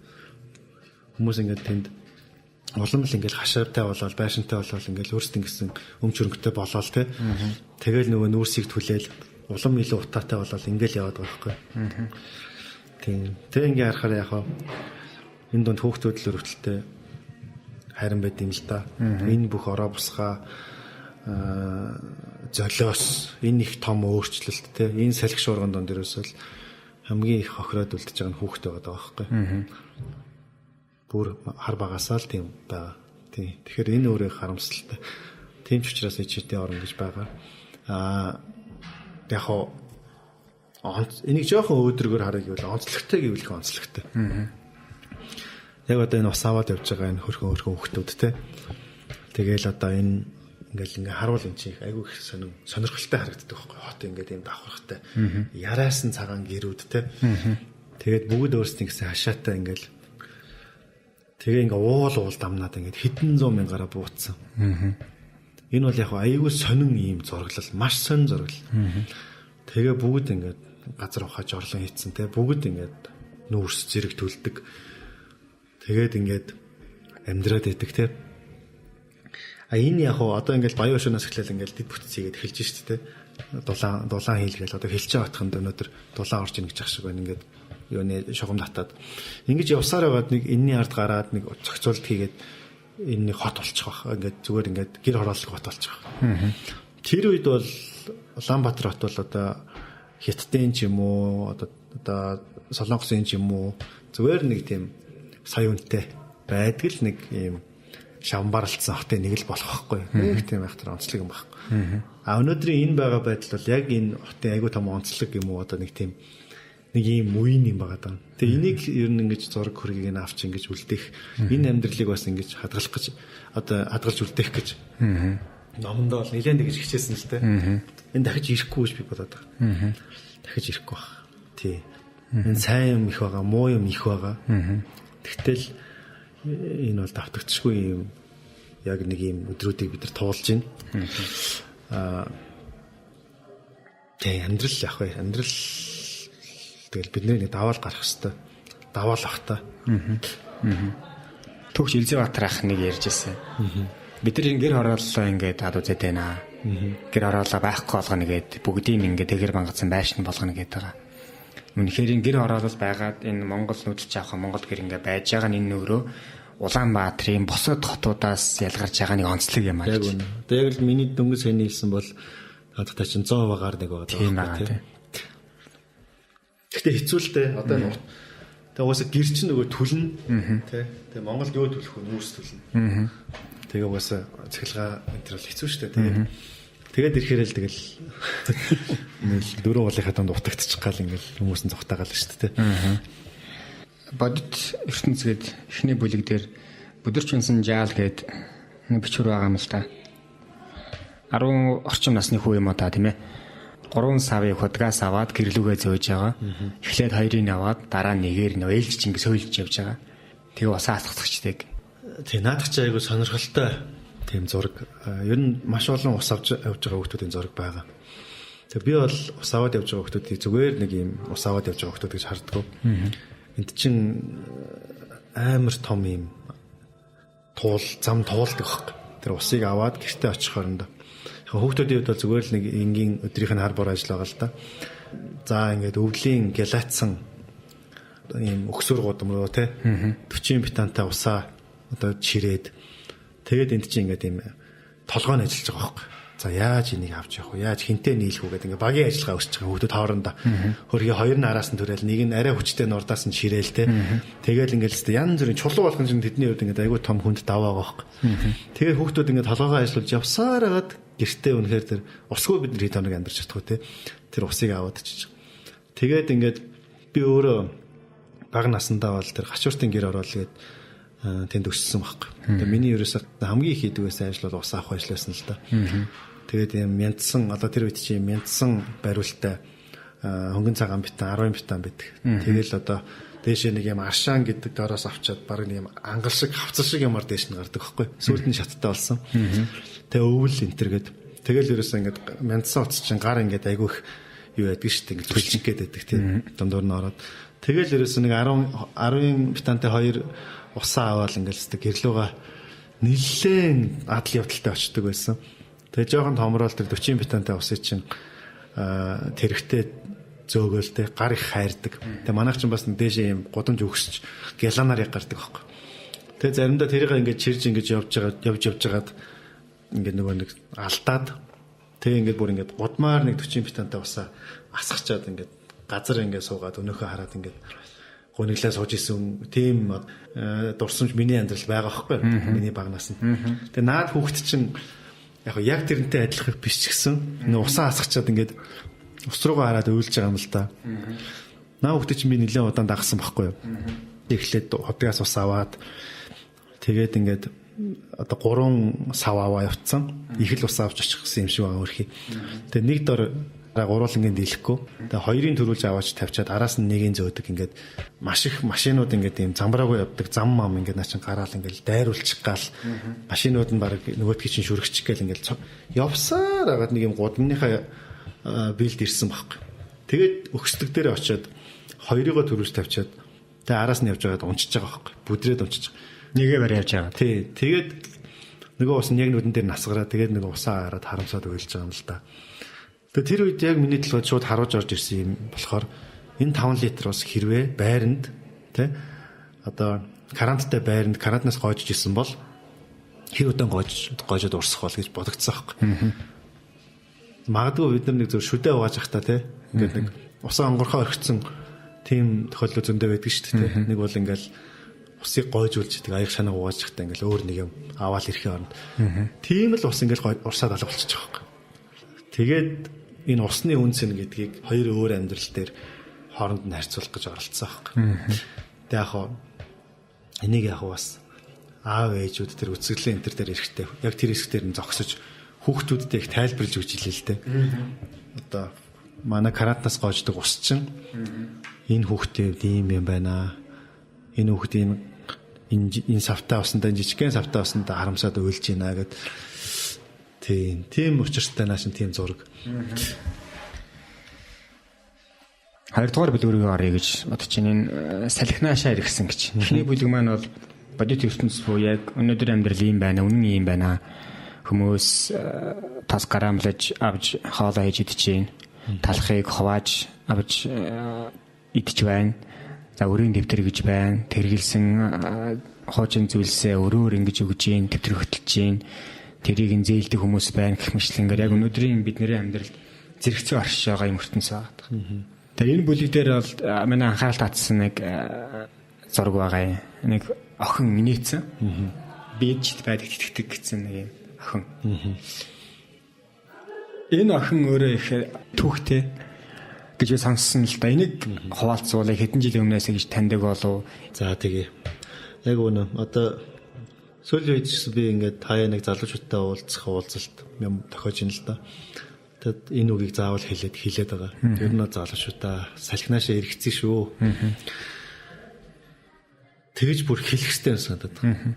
Хүмүүс ингээд тэнд улам л ингээл хашаартай болоод байшинтай болоод ингээл өөрсдөө ингэсэн өмч хөрөнгөтэй болоод те. Тэгэл нөгөө нүүрсийг түлээл улам илүү утаатай болоод ингээл яваад байгаа байхгүй. Тийм. Тэг ингээ харахаар яг энэ дунд хүүхдүүд л өрөвдөлттэй харин байд юм л да. Энэ бүх ороо бусгаа золиос энэ их том өөрчлөлт те. Энэ салхи шуурган дунд ерөөсөө л хамгийн их хохироод үлдэж байгаа нь хүүхд байгаа байхгүй. Бүр хар багасаа л тийм байгаа. Тийм. Тэгэхээр энэ өөрөө харамсалтай. Тийм ч учраас ичтэй орно гэж байгаа. Яг хоо энийг жоохон өөдрөгөр харъя гэвэл онцлогтой гэвэл их онцлогтой. Яг одоо энэ ус аваад явж байгаа энэ хөрхөн хүүхдүүд те. Тэгээл одоо энэ ингээл ингээ харуул эн чинь айгүй их сонирхолтой харагддаг байхгүй. Хот ингээд юм давхархтай. Яриасан цагаан гэрүүд те. Тэгээд бүгд өөрсдийн гэсэн хашаатай ингээл тэгээ ингээ уул дамнаад ингээд хэдэн зуун мянгаараа бууцсан. Энэ бол яг айгүй сонин ийм зураглал, маш сонин зураглал. Тэгээ бүгд ингээд газар ухаж орлон хийцэн те. Бүгд ингээд нүүрс зэрэг төлдөг. Тэгээд ингээд амьдраад байдаг те. А энэ яг одоо ингээд баян өшөөнөөс эхлээл ингээд дэд бүтц хийгээд эхэлж шít те. Дулаан хийлгээл одоо хэлж байгаа отхонд өнөөдөр дулаан орж ийн гэж ах шиг байна ингээд юуны шугам татаад ингэж явсаар байгаад нэг энэний ард гараад нэг зохицуулт хийгээд энэ нэг хот болчих واخ. Ингээд зүгээр ингээд гэр хорооллог хот болчих واخ. Тэр үед бол Улаанбаатар хот бол одоо Хятадын ч юм уу одоо Солонгосын ч юм уу зүгээр нэг тийм сая үнэтэй байдаг л нэг ийм шамбарлцсан хотын нэг л болох байхгүй. Нэг тийм байх тэр онцлог юм байхгүй. А өнөөдрийн энэ байгаа байдал бол яг энэ хотын айгүй том онцлог юм уу одоо нэг тийм нэг ийм үеийн юм байгаа даа. Тэгээ энийг ер нь ингэж зураг хөргийг нь авч ингэж үлдээх энэ амьдралыг бас ингэж хадгалах гэж одоо хадгалж үлдээх гэж номондоо бол нэлээд тэгж хичээсэн л дээ. Энэ дахиж ирэхгүй гэж би бодоод байгаа. Дахиж ирэхгүй баг. Тий. Энэ сайн юм их байгаа, муу юм их байгаа. Тэгтэл энэ бол давтагдчихгүй юм яг нэг юм өдрүүдийг бид нар туулж байна. Тэг амьдрал яг вэ. Амьдрал тэгэл бидний нэг даваал гарах хэвээр. Даваал ах та. Төгш Илзэбаатар ах нэг ярьж ирсэн. Бид нар гэр хорооллоо ингээд ад үзээд байна. Гэр хороолоо байхгүй болгоно гээд бүгдийг ингээд тэгэр бангацсан байшин болгоно гээд байгаа. Үнэхээр энэ гэр хороолол байгаад энэ Монгол нүүдэлж авах Монгол гэр ингээд байж байгаа нь энэ нөгөө Улаанбаатарын бусад хотуудаас ялгарч байгаа нэг онцлог юм аа. Яг үнэ. Одоо яг л миний дөнгөж сайн хэлсэн бол надад чинь 100% гар нэг байгаа тийм. Гэхдээ хэцүү л дээ. Одоо энэ тэгээ угаасаа гэр чинь нөгөө түлнэ тий. Тэгээ Монголд юу түлэх вэ? Нүүрс түлнэ. Тэгээ угаасаа цахилгаан энэ төр бол хэцүү шүү дээ. Тэгээд тэгээд ирэхээр л тэгэл нэг дөрөв уулынхаа дунд утагдчих гал ингээл хүмүүс нь зогтаагаал шүү дээ. Бодит ертөнцгээд эхний бүлэг дээр бүдэрч унсан жаал гээд нэг бичвэр байгаа юм л та. 10 орчим насны хүү юм уу та тийм ээ. 3 савыг худгаас аваад гэрлүүгээ зөөж байгаа. Эхлээд хоёрыг аваад дараа нэгээр нөө ээлж ингэ сөйлж явж байгаа. Тэгээ усаа асгацчдаг. Тэг наадах чи айгу сонирхолтой Тийм зураг. Ер нь маш олон ус авч явж байгаа хүүхдүүдийн зураг байгаа. Тэгээ би бол ус аваад явж байгаа хүүхдүүдийг зүгээр нэг юм ус аваад явж байгаа хүүхдүүд гэж харддаг. Энд чин амар том юм туул зам туулдаг байхгүй. Тэр усыг аваад гэртээ очих хоорондоо. Хүүхдүүдийн хувьд бол зүгээр л нэг энгийн өдрийнх нь хар бор ажил байгаа л да. За ингээд өвлийн гялаацсан ийм өгсөр гудам руу те 40 битантай усаа одоо чирээд тэгээд энд чинь ингээд ийм толгой нь ажиллаж байгаа байхгүй. За яаж энийг авч явах вэ? Яаж хинтээ нийлэх үү гэдэг ингээд багийн ажиллагаа өсөж байгаа хүүхдүүд хоорондоо. Хөргий хоёр нь араас нь төрөөл нэг нь арай хүчтэй нурдаас нь ширээл те. Тэгэл ингээд л янз бүрийн чулуу болгон чинь тэдний хувьд ингээд айгүй том хүнд даваа байгаа байхгүй. Тэгээд хүүхдүүд ингээд толгоогоо ажиллуулж явсаар хагаад гэртээ үнэхээр тэр усгүй бид нар хэд хоног амьдарч чадахгүй те. Тэр усыг аваад очиж. Тэгээд ингээд би өөрөө бага насндаа бол тэр гачууртын гэр ороод тэгээд тэнд өссөн байхгүй. Тэгээ миний ерөөсөө хамгийн их хийдэг байсан ажил бол ус авах ажил байсан л да. Тэгээд юм мянтсан одоо тэр үед чинь мянтсан бариултай хөнгөн цагаан битан 10 битан байдаг. Тэгэл одоо дээшээ нэг юм аршаан гэдэг дороос авчаад баг нэг юм ангал шиг хавцал шиг юмар дээш нь гардаг байхгүй. Сүүлд нь шаттай болсон. Тэгээ өвөл энтер гээд тэгэл ерөөсөө ингээд мянтсан утас чинь гар ингээд айгүй их юу яадаг шүү дээ. Ингээд зүлжих гээд байдаг тийм. Дундуур нь ороод тэгэл ерөөсөө нэг 10 битантай хоёр усаа аваад ингээл хэвээ гэрлүүга нэлээд адал явдалтай очдөг байсан. Тэгээ жоохон томрол тэр 40 битантай усыг чинь тэрэгтэй зөөгөөл те гар их хайрдаг. Тэгээ манайх чинь бас дээшээ юм гудамж өгсөж гяланаар яг гардаг байхгүй. Тэгээ заримдаа тэрийг ингээд чирж ингээд явж байгаа явж явж байгаад ингээд нөгөө нэг алдаад тэгээ ингээд бүр ингээд гудмаар нэг 40 битантай усаа асгачаад ингээд газар ингээд суугаад өнөөхөө хараад ингээд гуниглаа сууж исэн тийм дурсамж миний амьдрал байгаа байхгүй миний бага наснд. Тэгээ наад хүүхэд чинь яг тэрнтэй адилхан биш ч гэсэн нөө усаа асгачаад ингээд ус руугаа хараад уйлж байгаа юм л да. Наа хүүхдээ чинь би нэлээд удаан дагсан байхгүй юу. Эхлээд хотгоос ус аваад тэгээд ингээд одоо 3 сав аваа явцсан. Их л ус авч очих гэсэн юм шиг байгаа өөрхий. Тэгээд нэг дор гуруулангийн дийлэхгүй. Тэгээ хоёрын төрүүлж аваач тавьчаад араас нь нэгийн зөөдөг ингээд маш их машинууд ингээд ийм замбраагүй явдаг зам мам ингээд наа чин гараал ингээд дайруулчих гал машинууд нь баг нөгөөдгий чинь шүргчих гээл ингээд явсаар агаад нэг юм гудамныхаа бэлд ирсэн байхгүй. Тэгээд өгсдөг дээр очиод хоёрыгоо төрүүлж тавьчаад тэгээ араас нь явж байгаад унчиж байгаа байхгүй. Бүдрээд унчиж. Нэгээ барь явж байгаа. Тий. Тэгээд нөгөө ус нь яг нүдэн дээр насгараа тэгээд нөгөө усаа хараад харамсаад уйлж байгаа юм л да. Тэгээ тэр үед яг миний толгойд шууд харуулж орж ирсэн юм болохоор энэ 5 литр ус хэрвээ байранд тэ одоо каранттай байранд карантнаас гоожиж исэн бол хэр удаан гоожод урсах бол гэж бодогдсон байхгүй. Магадгүй бид нар нэг зөв шүдэ угааж явах та тэ ингээд нэг усаа онгорхоо орхисон тийм тохиолдол зөндөө байдаг шүү дээ. Нэг бол ингээл усыг гойжуулж идэг аяг шанаа угааж явахдаа ингээл өөр нэг юм аваал ирэхээ оронд. Тийм л ус ингээл урсаад алга болчих жоох байхгүй. Тэгээд энэ усны үн цэн гэдгийг хоёр өөр амьдрал дээр хооронд нь харьцуулах гэж оролцсон байхгүй. Тэгээ яг хаа энийг яг бас аав ээжүүд тэр үзэсгэлэн энэ төр дээр эрэхтэй яг тэр хэсэг дээр нь зогсож хүүхдүүдтэй их тайлбарлаж өгч илээ л дээ. Одоо манай карантаас гоождог ус чинь энэ хүүхдээ ийм юм байна. Энэ хүүхд энэ савтаа усандаа жижигхэн савтаа усандаа харамсаад уйлж байна гэд. Тийм учиртай наашин тийм зураг. Хоёрдугаар бүлэг рүү оръё гэж бодож байна. Энэ салхинаашаа иргэсэн гэж. Эхний бүлэг маань бол бодит ертөнц буюу яг өнөөдөр амьдрал ийм байна, үнэн ийм байна. Хүмүүс тас гарамлаж авч хоолоо хийж идэж байна. Талхыг хувааж авч идэж байна. За өрийн дэвтэр гэж байна. Тэргэлсэн хуучин зүйлсээ өрөөр ингэж өгж гин, дэвтэр хөтөлж гин. Тэрийг нь зээлдэг хүмүүс байна гэх мэтлэнгээр яг өнөөдрийн бидний амьдралд зэрэгцээ оршиж байгаа юм ертөнц байгаа. Тэгээ энэ бүлэг дээр бол миний анхаарал татсан нэг зураг байгаа юм. Нэг охин инээцэн. Бийжд байдаг тэтгэдэг гэсэн нэг юм охин. Энэ охин өөрөө их түүхтэй гэж би сонссон л да. Энийг хуваалцуулаа хэдэн жилийн өмнөөс гэж таньдаг болов. За тэгээ. Яг үнэ. Одоо сүүлийн үед ч би ингээд таяа нэг залуучуудтай уулзах уулзалт юм тохиож ин л да. Тэгэд энэ үгийг заавал хэлээд байгаа. Тэр нь залуучуудаа салхинаашаа эргэцсэн шүү. Тэгэж бүр хэлэх хэрэгтэй юм санагдаад байна.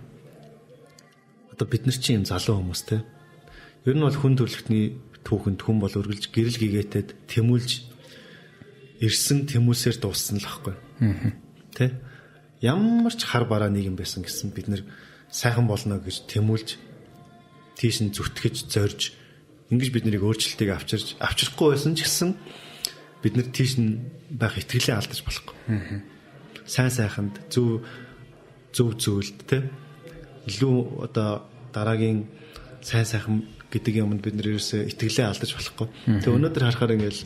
Одоо бид нар чинь юм залуу хүмүүс те. Ер нь бол хүн төрөлхтний түүхэнд хүн бол үргэлж гэрэл гэгээтэд тэмүүлж ирсэн, тэмүүлсээр дууссан л байхгүй. Тэ? Ямар ч хар бараа нийгэм байсан гэсэн бид нар сайхан болно гэж тэмүүлж, тийш нь зүтгэж, зорж ингэж бид нарыг өөрчлөлтийг авчирч, авчрахгүй байсан ч гэсэн бид нар тийш нь байх итгэлээ алдаж болохгүй. Сайн сайханд, зөв зөв зүйлд те, илүү одоо дараагийн сайн сайхан гэдэг юмд бид нар ерөөсөө итгэлээ алдаж болохгүй. Тэгээ өнөөдөр харахаар ингээл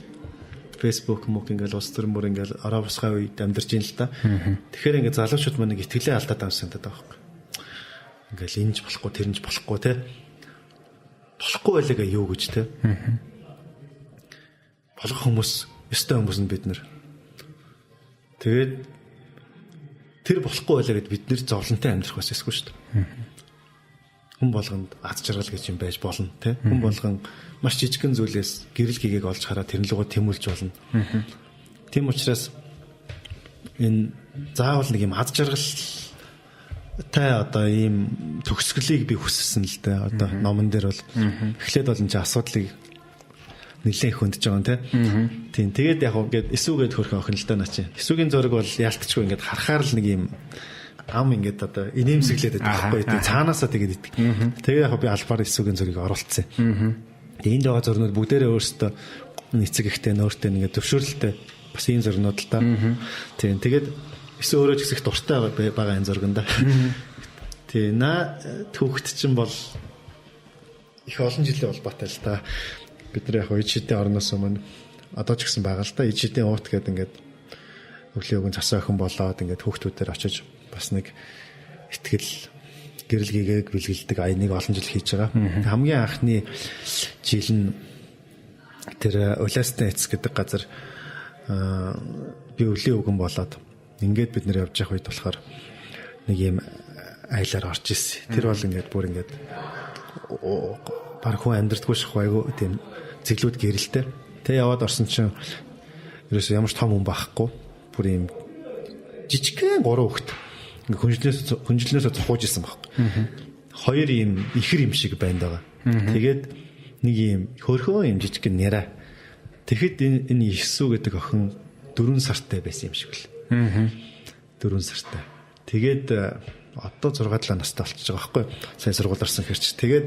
Facebook мөк ингээл улс төр мөр ингээл ороо бусгай үед амьдарч ийн л та. Тэгэхээр ингээд залуучууд маань нэг итгэлээ алдаад байгаа юм санагдаад байгаа байхгүй. Ингээл энэ ч болохгүй, тэр нь ч болохгүй те. Болохгүй байлаа юу гэж те. Болгох хүмүүс, ёстой хүмүүс нь бид нар. Тэгээд тэр болохгүй байлаа гэд бид нэр зовлонтой амьдрах бас эсгүй шүү дээ. Хүн болгонд аз жаргал гэж юм байж болно те. Хүн болгон маш жижигхэн зүйлээс гэрэл гэгээг олж хараад тэрэн лугаа тэмүүлж болно. Тийм учраас энэ заавал нэг юм аз жаргалтай одоо ийм төгсгөлийг би хүссэн л дээ. Одоо номон дээр бол эхлээд бол энэ чинь асуудлыг нэлээд их хөндөж байгаа юм те. Тийм, тэгээд яг ингээд эсүүгээд хөрхөн охин л даа наа чи. Эсүүгийн зураг бол яалтчгүй ингээд харахаар л нэг юм ам ингээд одоо инээмсэглээд байдаг байхгүй. Тийм, цаанаасаа тэгээд идэг. Тэгээ яг би албаар эсүүгийн зургийг оруулцсан. Тэгээ энд байгаа зурнууд бүгдээрээ өөрсдөө эцэг ихтэй нөөртэй ингээд төвшөөрлөлтэй бас ийм зургнууд л та. Тийм, тэгээд эсүү өөрөө ч гэсэн их дуртай байгаа энэ зурганда. Тийм, наа түүхт чинь бол их олон жилийн холбоотой л та. Бид нар яг ижидийн орноос өмнө одоо ч гэсэн байгаа л да. Ижидийн уут гэдэг ингээд өвлийн өгөн цасаа охин болоод ингээд хүүхдүүдээр очиж бас нэг итгэл гэрэл гэгээг бэлгэлдэг аяныг олон жил хийж байгаа. Хамгийн анхны жил нь тэр Улаастан эц гэдэг газар би өвлийн өгөн болоод ингээд бид нэр явж явах үед болохоор нэг юм айлаар орж ирсэн. Тэр бол ингээд бүр ингээд баг хүн амьдрдаггүй шах айгу тийм зэглүүд гэрэлтэй. Тэ яваад орсон чинь ерөөсөө ямар ч том хүн байхгүй. Бүр юм жижигхэн 3 хүүхэд ингээ хүнжлнөөсөө цохууж исэн байхгүй. Хоёр юм ихэр юм шиг байна даа. Тэгээд нэг юм хөрхөө юм жижигхэн нэрэ. Тэгэхэд энэ Иесүү гэдэг охин 4 сартай байсан юм шиг л. 4 сартай. Тэгээд одоо 6 7 настай болчихж байгаа байхгүй. Сайн сургууль орсон хэрч. Тэгээд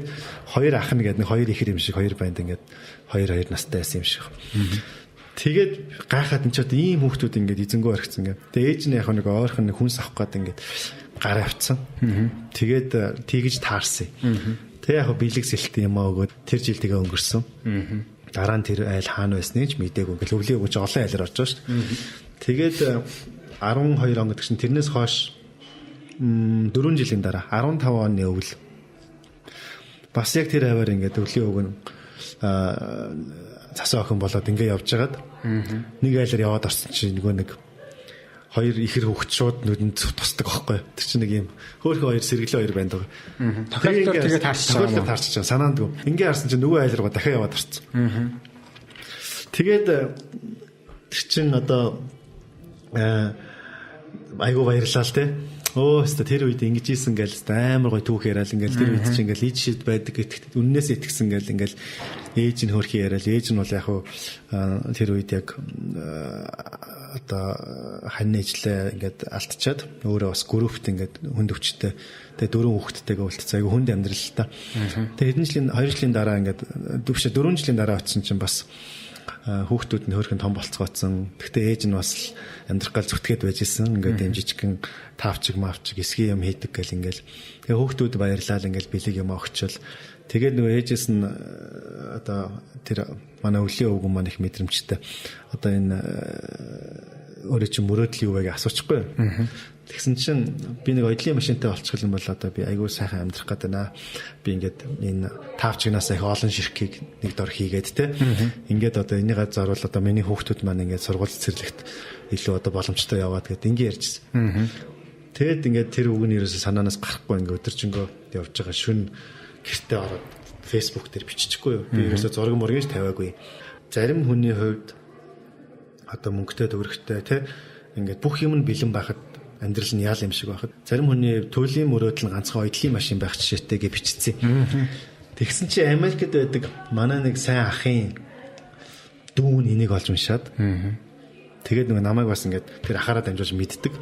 хоёр ах нь гэдэг нэг хоёр ихэр юм шиг хоёр банд ингээд 2 2 настай байсан юм шиг. Тэгээд гайхаад энэ ч одоо ийм хүүхдүүд ингээд эзэнгүү орхисон ингээд. Тэгээд ээж нь яг нэг ойрхон нэг хүнс авах гээд ингээд гар авцсан. Тэгээд тийгэж таарсан. Тэгээ яг бэлэг сэлтэн юм аа өгөөд тэр жил тэгээ өнгөрсөн. Дараа нь тэр айл хаана байсныг ч мдээгүй. Ингээл өвлийн өгч олон айлаар орж байгаа шүү дээ. Тэгээд 12 он гэдэг чинь тэрнээс хойш 4 жилийн дараа 15 оны өвөл бас яг тэр аваар ингээд өвлийн өгөн цасаа охин болоод ингээ явж хагаад нэг айлаар яваад орсон чинь нөгөө нэг хоёр ихэр хүүхд шууд нүдэнд тусдаг аахгүй. Тэр чинь нэг юм хөөхөн хоёр сэргэлэн хоёр байна даа. Тохиолдолд тэгээ таарч байгаа. Тохиолдолд таарч байгаа. Санаандгүй. Ингээ харсан чинь нөгөө айл руугаа дахиад яваад орсон. Тэгээд тэр чинь одоо айгуу баярлаа л те. Өө өстө тэр үед ингэж ийсэн гээл өстө амар гой түүх яриад ингээл тэр үед чинь ингээл ич шид байдаг гэдэгт үннээс итгэсэн гээл ингээл ээж нь хөрхи яриад ээж нь бол яг хуу тэр үед яг одоо хань ээжлээ ингээд алдчихад өөрөө бас группт ингээд хүнд өвчтэй тэгээ 4 хүүхэдтэйгээ үлдсэн айгу хүнд амьдрал л та. Тэгээ хэдэн жилийн 2 жилийн дараа ингээд 4 жилийн дараа очисон чинь бас хүүхдүүд нь хөөрхөн том болцгооцсон. Гэхдээ ээж нь бас амьдрах гал зүтгээд байж исэн. Ингээд юм жижигхэн таавчиг маавчиг эсгийн юм хийдэг гэл ингээл. Тэгээ хүүхдүүд баярлал ингээл бэлэг юм өгчөл. Тэгээд нөгөө ээжээс нь одоо тэр манай өвлийн өвгөн маань их мэдрэмжтэй. Одоо энэ өөрөө чи мөрөөдөл юу вэ гэж асуучихгүй. Тэгсэн чинь би нэг одлын машинтай болчих юм бол одоо би айгүй сайхан амьдрах гээд байна. Би ингээд энэ таавчигнаас их олон ширхгийг нэг дор хийгээд те. Ингээд одоо энийгээ заруул одоо миний хүүхдүүд маань ингээд сургууль цэцэрлэгт илүү одоо боломжтой яваад гэд ингээд ярьжсэн. Тэгэд ингээд тэр үг нь ерөөсө санаанаас гарахгүй ингээд өдөржингөө явж байгаа шүн гэртээ ороод Facebook дээр биччихгүй юу. Би ерөөсө зураг мургийг тавиагүй. Зарим хүний хувьд одоо мөнгөтэй төгрөгтэй те ингээд бүх юм нь бэлэн байхад Амьдрал нь яал юм шиг байхад зарим хүний туйлын мөрөөдөл нь ганцхан оёдлын машин байх жишээтэй гэж бичсэн. Тэгсэн чи Америкт байдаг манай нэг сайн ахын дүүн энийг олж уншаад. Тэгээд нөгөө намайг бас ингээд тэр ахаараа дамжуулж мэддэг.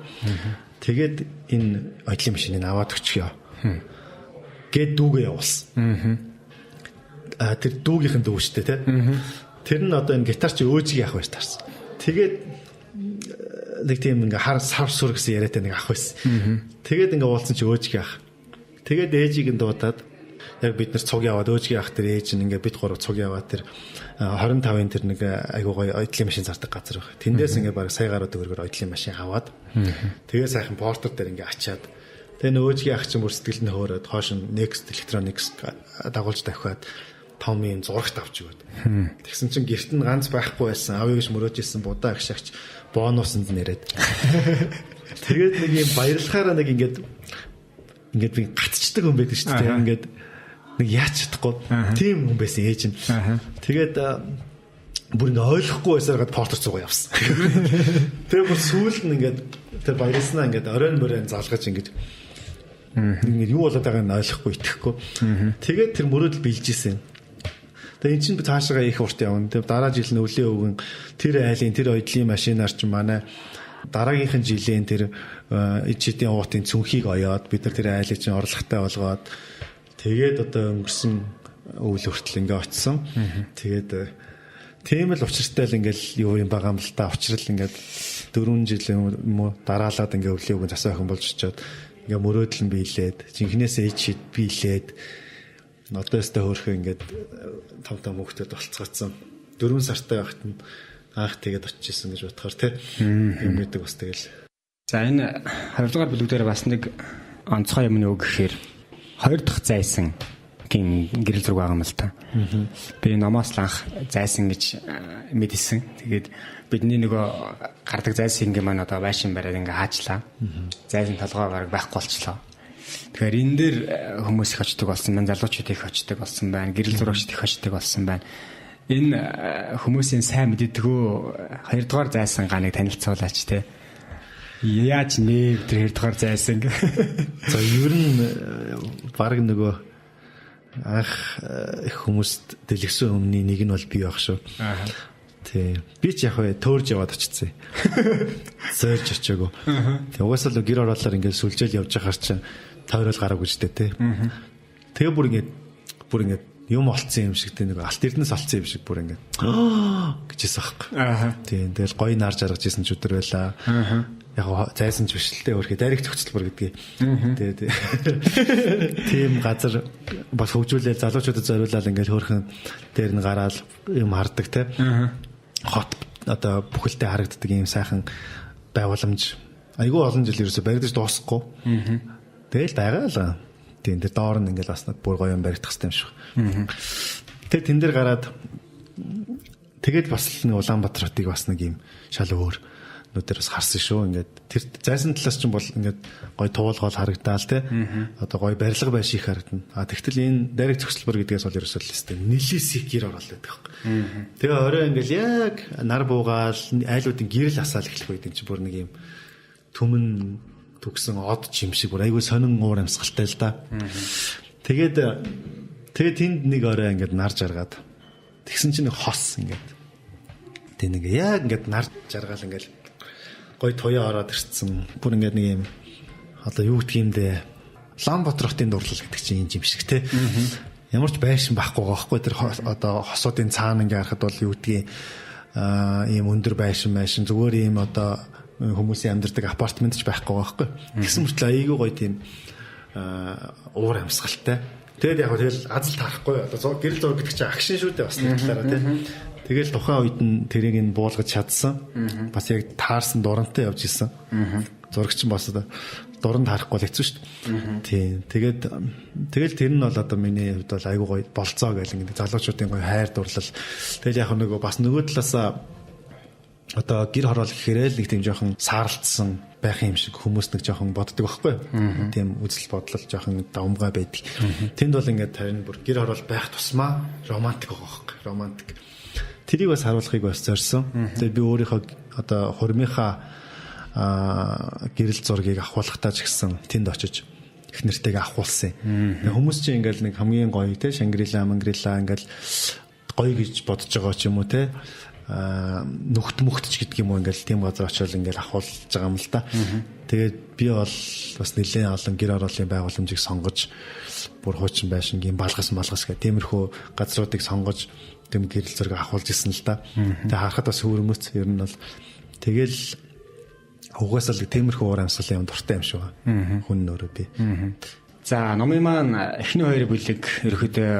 Тэгээд энэ оёдлын машиныг аваад өчгөө. Гээд дүүгээ явуулсан. А тэр дүүгийнхэн дүү шүү дээ, тэ. Тэр нь одоо энэ гитар чи өөжиг яах вэ таарсан. Тэгээд нэг тийм ингээ хар сар сүр гэсэн яриатай нэг ах байсан. Тэгээд ингээ уулзсан чи өөжиг яах. Тэгээд ээжийг нь дуудаад яг бид нар цуг яваад өөжгийн ах тэр ээж нь ингээ бид гурав цуг яваад тэр 25-ын тэр нэг айгуу гоё оёдлын машин зардаг газар байх. Тэндээс ингээ баг сая гаруй төгрөгөөр оёдлын машин аваад тэгээ сайхан портер дээр ингээ ачаад тэгээ нөөжгийн ах чинь бүр сэтгэл нь хөөрөөд хоош нь Next Electronics дагуулж давхиад том юм зурагт авч өгөөд. Тэгсэн чинь гэрт нь ганц байхгүй байсан. Авъя гэж мөрөөж исэн будаа агшаагч бонусанд нэрэд. Тэгээд нэг юм баярлахаараа нэг ингээд ингээд би гацчдаг хүн байдаг шүү дээ. Ингээд нэг яаж чадахгүй тийм хүн байсан ээж нь. Тэгээд бүр ингээ ойлгохгүй байсаар гад портер цугаа явсан. Тэгээ бүр сүүлд нь ингээд тэр баярласнаа ингээд оройн моройн залгаж ингээд ингээд юу болоод байгааг нь ойлгохгүй итгэхгүй. Тэгээд тэр мөрөөдөл биелжсэн. Тэгээ эн чинь би цаашаа их урт явна. Тэгээ дараа жил нь өвлийн өвгөн тэр айлын тэр оёдлын машинаар чинь манай дараагийнхан жилийн тэр ичидийн уутын цүнхийг оёод бид нар тэр айлыг чинь орлоготой болгоод тэгээд одоо өнгөрсөн өвөл хүртэл ингээ очсон. Тэгээд тийм л учиртай л ингээл юу юм байгаа юм л та учрал ингээд 4 жил юм уу дараалаад ингээ өвлийн өвгөн засаа охин болж очиод ингээ мөрөөдөл нь биелээд жинхнээсээ ич хид биелээд одоо өстэй хөөрхөн ингээд том том хүүхдүүд болцгоцсон. 4 сартай байхад нь анх тэгээд очиж исэн гэж бодохоор тий юм гэдэг бас тэгэл. За энэ 20 дугаар бүлэг дээр бас нэг онцгой юм нь юу гэхээр 2 дахь зайсан гин гэрэл зураг байгаа юм л та. Би номоос л анх зайсан гэж мэдсэн. Тэгээд бидний нөгөө гардаг зайсан ингээ маань одоо байшин бариад ингээ хаачлаа. Зайсан толгой бараг байхгүй болчлоо. Тэгэхээр энэ дээр хүмүүс их очдог болсон байна, залуучууд их очдог болсон байна, гэрэл зурагчид их очдог болсон байна. Энэ хүмүүсийн сайн мэддэггүй 2 дугаар зайсан ганыг танилцуулаач те. Яаж нэр тэр 2 дугаар зайсан гэ. За ер нь баг нөгөө анх их хүмүүст дэлгэсэн өмнө нэг нь бол би байх шүү. Аа. Тий. Би ч яг вэ төөрж яваад очсон. Зөөрж очоогүй. Тэг угаасаа л гэр ороолоор ингээд сүлжээл явж байхаар чинь тойрол гараагүй ч дээ тий. Тэгээ бүр ингээд юм олцсон юм шиг тий нэг алт эрдэнэс олцсон юм шиг бүр ингээд гэжсэн аахгүй. Аа. Тий. Тэгэл гоё нар жаргаж исэн ч өдөр байлаа. Аа. Яг зайсан ч биш л дээ өөрхий дайраг зохицол бүр гэдгийг. Тий, тий. Тийм газар бас хөгжүүлээл залуучуудад зориулаад ингээд хөөрхөн дээр нь гараал юм хардаг тий. Хот одоо бүхэлдээ харагддаг ийм сайхан байгууламж айгүй олон жил ерөөсө баригдаж дуусахгүй. Тэгэл байгаа л. Тийм тэр доор нь ингээл бас нэг бүр гоё юм баригдах хэрэгтэй юм шиг. Тэр тэн дээр гараад тэгээд бас нэг Улаанбаатар хотыг бас нэг ийм шал өөр нүдээр бас харсан шүү. Ингээд тэр зайсан талаас ч бол ингээд гоё туулгоол харагдаал те. Одоо гоё барилга байш их харагдана. А тэгтэл энэ дайраг зөксөлбөр гэдгээс бол ерөөсөө л өстэй нилээс их гэр орол байдаг байхгүй. Тэгээ орой ингээл яг нар буугаал айлуудын гэрэл асаал эхлэх үед энэ чинь бүр нэг юм түмэн төгсөн од чим шиг бүр айгүй сонин уур амьсгалтай л да. Тэгээд тэгээ тэнд нэг орой ингээд нар жаргаад тэгсэн чинь нэг хос ингээд тэг нэг яг ингээд нар жаргаал ингээд гой туяа ороод ирсэн. Бүр ингээд нэг юм одоо юу гэдг юм бэ? Улаанбаатар хотын дурлал гэдэг чинь юм шиг те. Ямар ч байшин байхгүй байгаа байхгүй тэр одоо хосуудын цаана ингээ харахад бол юу гэдгийг ийм өндөр байшин зүгээр ийм одоо хүмүүсийн амьдардаг апартмент ч байхгүй байгаа байхгүй. Тэгсэн мөртлөө айгүй гоё тийм уур амьсгалтай. Тэгээд яг тэгэл азал тарахгүй одоо гэрэл зураг гэдэг чинь агшин шүү дээ бас нэг талаараа те. Тэгэл тухайн үед нь тэрийг нь буулгаж чадсан. Бас яг таарсан дурантай явж исэн. Зурагч бас дуранд харахгүй л хэцүү шүү дээ. Тийм. Тэгээд тэгэл тэр нь бол одоо миний хувьд бол айгүй гоё болцоо гэл ингээд залуучуудын гоё хайр дурлал. Тэгэл яг нөгөө бас нөгөө талаасаа одоо гэр хороол гэхээрээ л нэг тийм жоохон сааралдсан байх юм шиг хүмүүс нэг жоохон боддог байхгүй. Тийм үзэл бодлол жоохон давмгай байдаг. Тэнд бол ингээд харин бүр гэр хороол байх тусмаа романтик байгаа байхгүй. Романтик. Тэрийг бас харуулахыг бас зорьсон. Тэгээ би өөрийнхөө одоо хурмынхаа гэрэл зургийг авахулахдаа ч гэсэн тэнд очиж их нэртэйг авахулсан. Хүмүүс чинь ингээл нэг хамгийн гоё те Шангрила, Мангрила ингээл гоё гэж бодож байгаа ч юм уу те нүхт мөхт ч гэдэг юм уу ингээл тийм газар очиод ингээл авахулж байгаа юм л та. Тэгээд би бол бас нэлээд олон гэр ороолын байгууламжийг сонгож бүр хуучин байшингийн балгас гэх тиймэрхүү газруудыг сонгож тэм гэрэл зураг авахулж исэн л да. Тэгээ харахад бас хөрөмөц ер нь бол тэгэл угаасаа л тиймэрхүү уур амьсгалын юм дуртай юм шиг байна. Хүн өөрөө би. За номын маань эхний хоёр бүлэг ерөөхдөө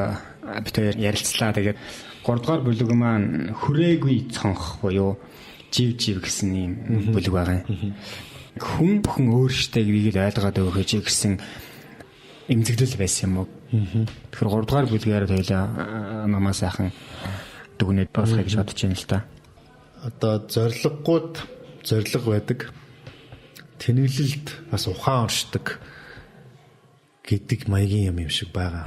бид хоёр ярилцлаа. Тэгээд 3 дугаар бүлэг маань хүрээгүй цонх буюу жив жив гэсэн ийм бүлэг байгаа юм. Хүн бүхэн өөр штэ гэдгийг л ойлгоод өгөөч гэсэн эмзэглэл байсан юм уу? Тэгэхээр 3 дугаар бүлгээр хоёлаа намаа сайхан дүгнээд дуусгая гэж бодож байна л та. Одоо зорилгогууд зорилго байдаг. Тэнэглэлд бас ухаан оршдог гэдэг маягийн юм шиг байгаа.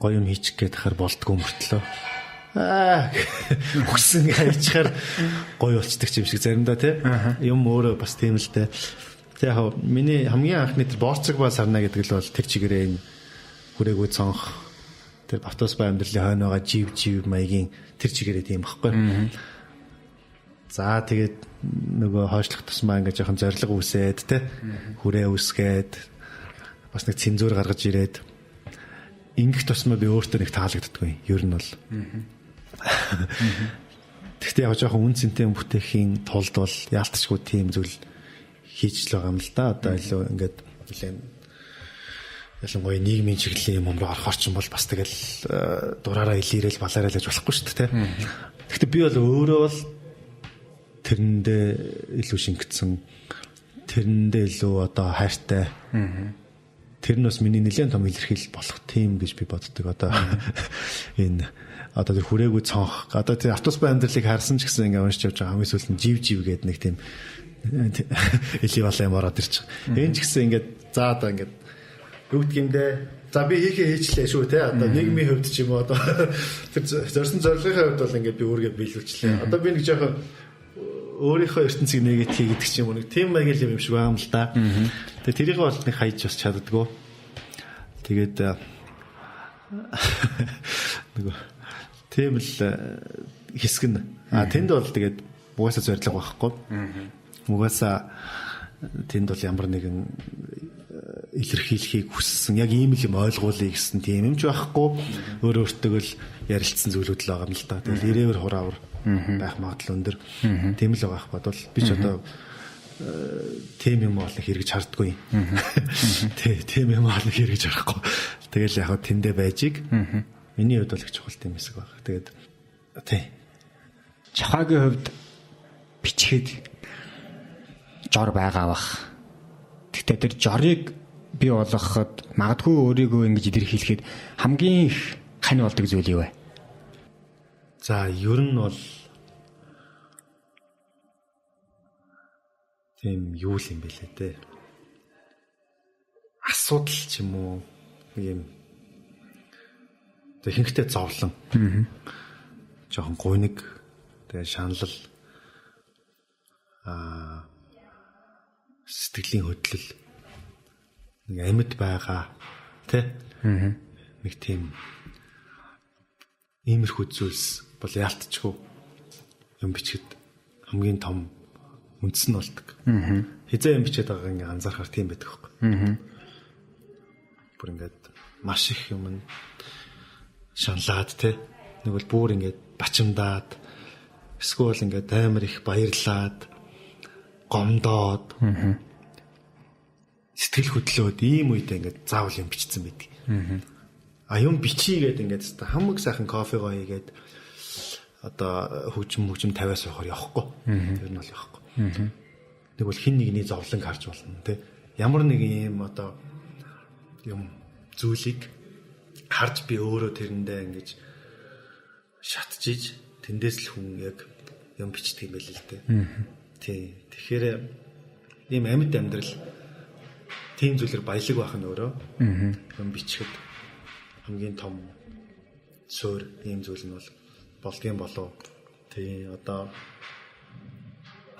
Гоё юм хийчих гээд хахаар болдгоо мөртлөө хүссэн хайчихаар гоё болчдөг юм шиг заримдаа тий. Юм өөрөө бас тийм л дээ. Тэг яг миний хамгийн анхны тэр борцог ба сарна гэдэг л бол тэр чигээрээ энэ хүрээгүй цонх тэр автобус ба амьдралын хойно байгаа жив жив маягийн тэр чигээрээ тийм баггүй. За тэгээд нөгөө хойшлох тусмаа ингээд жоохон зориг үүсээд те хүрээ үүсгээд бас нэг цензуур гаргаж ирээд ингэх тусмаа би өөртөө нэг таалагддаггүй ер нь бол. Гэхдээ яг жоохон үн цэнтэй юм бүтээхийн тулд бол яалтчгүй тийм зүйл хийж л байгаа юм л да. Одоо илүү ингээд нэлээд ялангуяа нийгмийн чиглэлийн юм руу орох орчин бол бас тэгэл дураараа илэрэл балаараа л гэж болохгүй шүү дээ. Гэхдээ би бол өөрөө бол тэрэндээ илүү шингэцэн, тэрэндээ илүү одоо хайртай. Тэр нь бас миний нэлээд том илэрхийлэл болох тийм гэж би боддог. Одоо энэ одоо тэр хүрээгүй цонх, одоо тэр автобус ба амьдралыг харсан ч гэсэн ингээ уншиж явж байгаа хамгийн сүүлд нь жив жив гэдэг нэг тийм эли балаа юм ороод ирчих. Энэ ч гэсэн ингээд за одоо ингээд юу гэдг юм бэ? За би хийхээ хийчлээ шүү те. Одоо нийгмийн хувьд ч юм уу одоо тэр зорьсон зорилгын хувьд бол ингээд би өөрийгөө биелүүлчлээ. Одоо би нэг жоохон өөрийнхөө ертөнцийг нэгэт хий гэдэг ч юм уу нэг тийм маягийн юм шиг байгаа юм л да. Тэгээ тэрийг бол нэг хайж бас чаддаггүй. Тэгээд нөгөө тийм л хэсэг нь. А тэнд бол тэгээд угаасаа зорилго байхгүй. Угаасаа тэнд бол ямар нэгэн илэрхийлэхийг хүссэн. Яг ийм л юм ойлгуулъя гэсэн тийм юм ч байхгүй. Өөр өөртөө л ярилцсан зүйлүүд л байгаа юм л да. Тэгэл ирээвэр хураавар байх магадлал өндөр. Тийм л байгаа бодвол би ч одоо тийм юм бол хэрэгж хардггүй. Тийм юм бол хэрэгж харахгүй. Тэгэл яг тэндээ байжиг. Миний хувьд бол их чухал тийм хэсэг баг. Тэгээд тий. Чахагийн хувьд бичгээд жор байгаа бах. Гэхдээ тэр жорыг бий болгоход магадгүй өөрийгөө ингэж илэрхийлэхэд хамгийн их хань болдог зүйл юу вэ? За ер нь бол тийм юу л юм бэлээ те. Асуудал ч юм уу нэг юм тэг хинхтэй зовлон. Жохон гуйнаг тэгээ шаналл сэтгэлийн хөдлөл нэг амьд байгаа тэ. Нэг тийм иймэрхүү зүйлс бол яалтчгүй юм бичгэд хамгийн том үндэс нь болдог. Хизээ юм бичээд байгааг ингээ анзаархаар тийм байдаг хөөх. Бүр ингээд маш их юм шаналаад тэ. Нэг бол бүр ингээд бачимдаад эсвэл ингээд амар их баярлаад гомдоод сэтгэл хөдлөөд ийм үедээ ингээд заавал юм бичсэн байдаг. А юм бичий гээд ингээд хамаг сайхан кофегоо хийгээд одоо хөгжим 50-аас суухаар явахгүй. Тэр нь бол явахгүй. Нэг бол хин нэгний зовлонг харж болно тий. Ямар нэг юм одоо юм зүйлийг харж би өөрөө тэрэндээ ингэж шатжиж тэндээс л хүн яг юм бичдэг юм байл л дээ. Тий. Тэгэхээр ийм амьд амьдрал тийм зүйлээр баялаг байх нь өөрөө юм бичгэд хамгийн том суурь ийм зүйл нь бол болдгийм болов. Тий. Одоо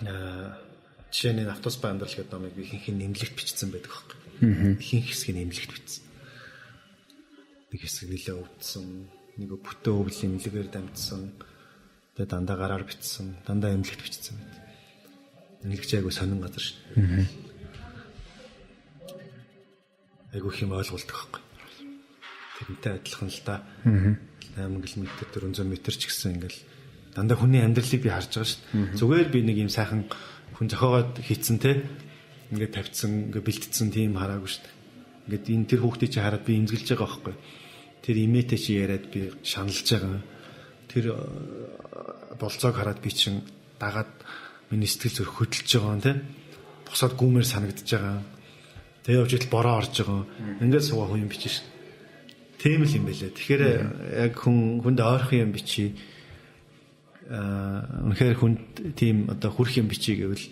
Жишээ нь автобус ба амьдрал гэдэг номыг би ихэнх нь нэмлэгт бичсэн байдаг байхгүй. Ихэнх хэсгийг нэмлэгт бичсэн. Нэг хэсэг нэлээ өвдсөн, нэг бүтэн өвөл эмнэлгээр дамжсан. Тэгээ дандаа гараар бичсэн, дандаа эмнэлэгт бичсэн байдаг. Эмнэлэг айгу сонин газар шүү дээ. Айгу их юм ойлгуулдаг байхгүй. Тэрнтэй адилхан л да. 8 км 400 м ч гэсэн ингээл дандаа хүний амьдралыг би харж байгаа шүү дээ. Зүгээр би нэг юм сайхан хүн зохиогоод хийцэн те ингээд тавьчихсан, ингээд бэлтцсэн тийм хараагүй шүү дээ. Ингээд энэ тэр хүүхдийг чи хараад би имзгэлж байгаа байхгүй. Тэр имээтэй чи яриад би шаналж байгаа. Тэр болцоог хараад би чин дагаад миний сэтгэл зүрх хөдөлж байгаа те. Босоод гүмээр санагдаж байгаа. Тэгээ явж идэл бороо орж байгаа. Ингээд суугаа хүн юм бичнэ шүү. Тийм л юм байлээ. Тэгэхээр яг хүн хүнд ойрхон юм бичиж үнэхээр хүнд тийм одоо хүрх юм бичиж гэвэл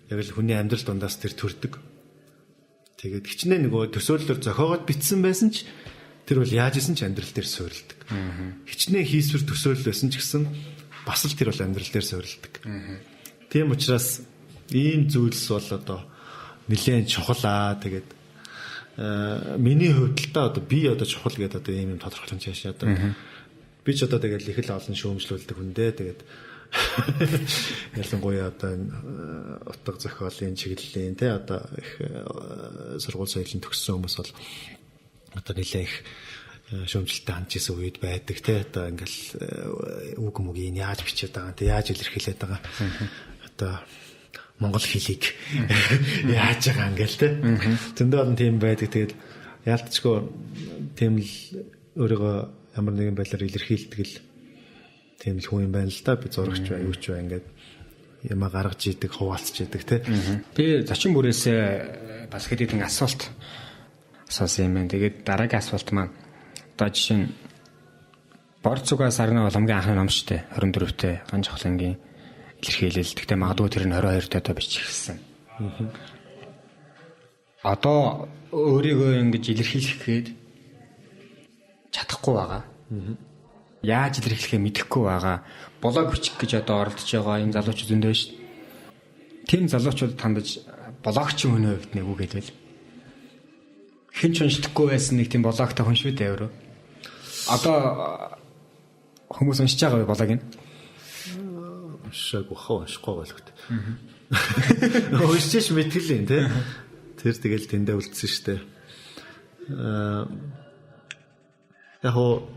яг л хүний амьдрал дундаас тэр төрдөг. Тэгээд хичнээн нөгөө төсөөллөөр зохиогоод бичсэн байсан ч тэр бол яаж исэн ч амьдрал дээр суурилдаг. Хичнээн хийсвэр төсөөлөл байсан ч гэсэн бас л тэр бол амьдрал дээр суурилдаг. Тийм учраас ийм зүйлс бол одоо нэлээд чухал аа. Тэгээд миний хувьд л та одоо би одоо чухал гэдэг одоо ийм юм тодорхойлон цаашаа одоо би ч одоо тэгэл их л олон шүүмжлүүлдэг хүн дээ. Тэгээд ялангуяа одоо энэ утга зохиолын чиглэлийн те одоо их сургууль соёлын төгссөн хүмүүс бол одоо нэлээ их шүүмжлэлтэй хандж исэн үед байдаг те одоо ингээл үг мөгийг яаж бичээд байгаа те яаж илэрхийлээд байгаа одоо монгол хэлийг яаж байгаа ингээл те зөндөө олон тийм байдаг. Тэгээд яалтчгүй тийм л өөрийгөө ямар нэгэн байдлаар илэрхийлдэг л тийм л хүн юм байна л да. Би зурагч бай, юу ч бай ингээд юмаа гаргаж идэг, хуваалцж идэг те. Би зочин бүрээсээ бас хэд хэдэн асуулт асуусан юм байна. Тэгээд дараагийн асуулт маань одоо жишээ нь Борцугаас арна бол хамгийн анхны ном шүү дээ. 24-тэй Ган Жохлонгийн илэрхийлэл. Гэхдээ магадгүй тэр нь 22-т одоо бичих эхэлсэн. Одоо өөрийгөө ингэж илэрхийлэх гээд чадахгүй байгаа. Яаж илэрхийлэхээ мэдэхгүй байгаа. Блог бичих гэж одоо оролдож байгаа энэ залуучууд зөндөө шүү дээ. Тийм залуучууд хандаж блогчин хүний хувьд нэг үг хэлвэл хэн ч уншдаггүй байсан нэг тийм блогтой хүн шүү дээ өөрөө. Одоо хүмүүс уншиж байгаа бай блог нь. Уншаагүй хаа уншихгүй байлгүй. Уншиж мэтгэл юм те. Тэр тэгэл тэндээ үлдсэн шүү дээ. Яг хоо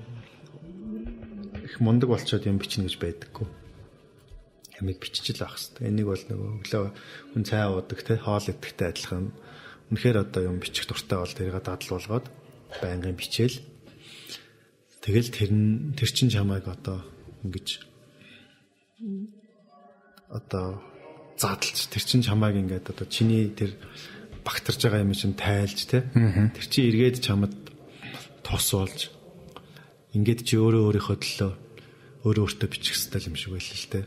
их мундаг болчоод юм бичнэ гэж байдаггүй. Ямиг бичиж л авах хэрэгтэй. Энийг бол нөгөө өглөө хүн цай уудаг те, хоол идэхтэй адилхан. Үнэхээр одоо юм бичих дуртай бол тэрийг дадал болгоод байнгын бичээл. Тэгэл тэр чин чамайг одоо ингэж одоо задлж тэр чин чамайг ингээд одоо чиний тэр багтарж байгаа юм чинь тайлж те. Тэр чинь эргээд чамд тус болж ингээд чи өөрөө өөрийнхөө төлөө өөрөө өөртөө бичих хэрэгтэй юм шиг байлаа л те.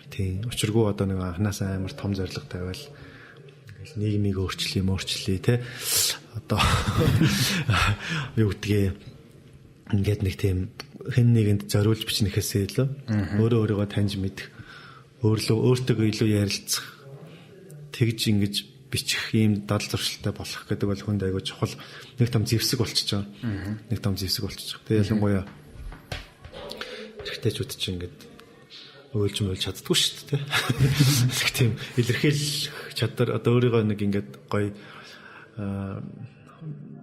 Тийм. Учиргүй одоо нэг анханасаа амар том зорилго тавиал ингээл нийгмийг өөрчлөе те. Одоо юу гэдгийг ингээд нэг тийм хэн нэгэнд зориулж бичнэхээсээ илүү өөрөө өөрийгөө таньж мэдэх, өөртөө илүү ярилцах, тэгж ингэж бичих ийм дадал зуршилтай болох гэдэг бол хүнд айгүй чухал нэг том зэвсэг болчихж байгаа. Нэг том зэвсэг болчихж байгаа. Тэгээ ялангуяа эрэгтэйчүүд чинь ингээд уйлж муйлж чаддгүй шүү дээ. Нэг тийм илэрхийлэх чадвар одоо өөрийгөө нэг ингээд гоё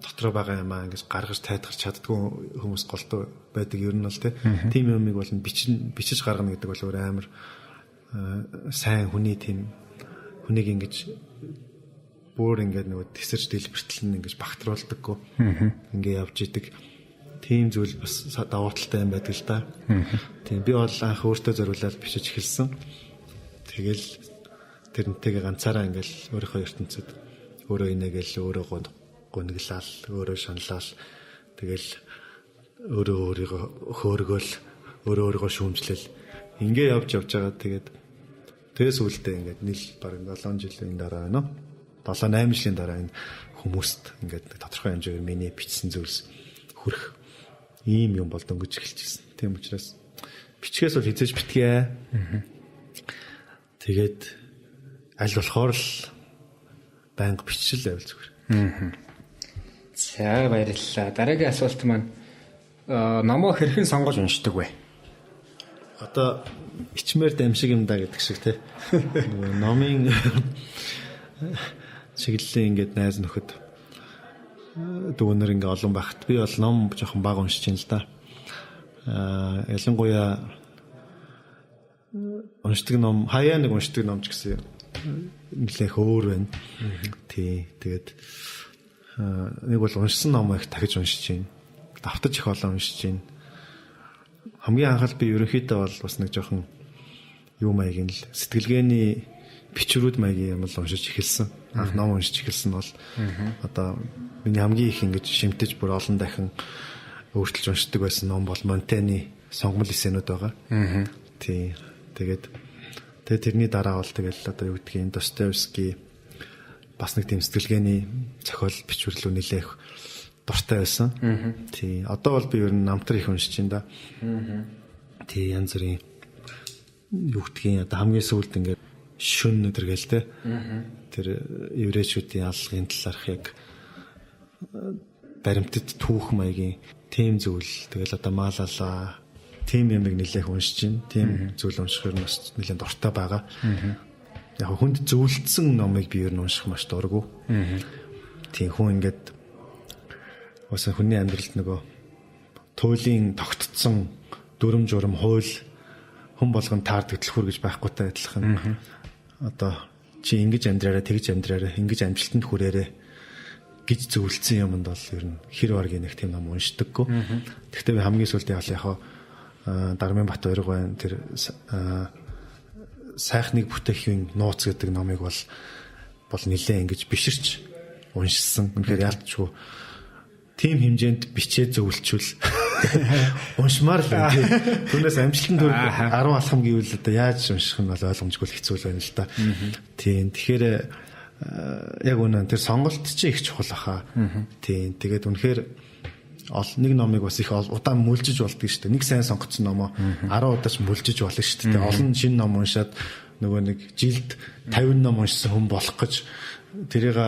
дотроо байгаа юм аа ингэж гаргаж тайлбарч чаддгүй хүмүүс голтоо байдаг ер нь бол тийм юмыг бол бичиж гаргана гэдэг бол өөр амар сайн хүний тийм хүнийг ингэж бүр ингээд нөгөө тесэрч дэлбэртэл нь ингэж багтруулдаггүй ингээ явж идэг тийм зүйл бас давуу талтай юм байдаг л да. Тийм би бол анх өөртөө зориулаад бичиж эхэлсэн. Тэгэл тэрнтэйгээ ганцаараа ингээл өөрийнхөө ертөнцид өөрөө инээгээл өөрөө гуниглал, өөрөө шаналал, тэгэл өөрөө өөрийгөө хөөргөөл, өөрөө өөрийгөө шүүмжлэл ингээ явж байгаа. Тэгээд тэгээ сүүлдээ ингээд нийл бараг 7 жилийн дараа байна уу? 7 8 жилийн дараа энэ хүмүүст ингээд тодорхой хэмжээгээр миний бичсэн зүйлс хүрэх ийм юм бол дөнгөж эхэлчихсэн. Тийм учраас бичгээс бол хизээж битгээ. Тэгээд Аль болохоор л байнга бичил байвал зүгээр. За, баярлалаа. Дараагийн асуулт маань номоо хэрхэн сонгож уншдаг вэ? Одоо ичмээр дамшиг юм да гэдэг шиг те. Номын чиглэлийн ингээд найз нөхөд дүүнер ингээ олон байхад би бол ном жоохон бага уншиж байна л да. Ялангуяа уншдаг ном, хаяа нэг уншдаг ном ч гэсэн нэлээх өөр байна. Тий. Тэгээд нэг бол уншсан номоо их дахиж уншиж байна. Давтаж их олон уншиж байна. Хамгийн анх л би ерөнхийдөө бол бас нэг жоохон юу маягийн л сэтгэлгээний бичвэрүүд маягийн юм л уншиж эхэлсэн. Анх ном уншиж эхэлсэн бол одоо миний хамгийн их ингэж шимтэж бүр олон дахин өөрчилж уншдаг байсан ном бол Монтени сонгомол эсэнүүд байгаа. Тий. Тэгээд тэрний дараа бол тэгэл одоо юу гэдгийг Достоевский бас нэг тийм сэтгэлгээний зохиол бичвэрлүү нэлээх дуртай байсан. Тий. Одоо бол би ер нь намтар их уншиж байна да. Тий, янз бүрийн юу гэдгийг одоо хамгийн сүүлд ингээд шүн өдр гээл те. Тэр еврейчүүдийн аллагын талаарх яг баримтат түүх маягийн тийм зүйл. Тэгэл одоо Малала тийм юмыг нэлээх уншиж байна. Тийм зүйл унших нь бас нэлээд дуртай байгаа. Яг хүнд зөвлөдсөн номыг би ер нь унших маш дургу. Тийм хүн ингээд бас хүний амьдралд нөгөө туйлын тогтцсон дүрм журам хууль хүн болгон таардаг төлхөр гэж байхгүйтай адилхан. Одоо чи ингэж амьдраарай, тэгж амьдраарай, ингэж амжилтанд хүрээрэй гэж зөвлөдсөн юмд бол ер нь хэр баргийн нэг тийм ном уншдаггүй. Гэхдээ би хамгийн сүүлд яг яг Дармын Бат ойрог байна. Тэр сайхныг бүтээхийн нууц гэдэг номыг бол нэлээ ингэж биширч уншсан. Үнэхээр яалтчгүй тийм хэмжээнд бичээ зөвлөчвөл уншмаар л байна. Түүнээс амжилтанд хүрэх 10 алхам гэвэл одоо яаж унших нь бол ойлгомжгүй хэцүү л байна л да. Тийм. Тэгэхээр яг үнэн тэр сонголт чинь их чухал баха. Тийм. Тэгээд үнэхээр нэг номыг бас их удаан мүлжиж болдго шүү дээ. Нэг сайн сонгоцсон номоо 10 удаач мүлжиж болно шүү дээ. Олон шинэ ном уншаад нөгөө нэг жилд 50 ном уншсан хүн болох гэж тэрийг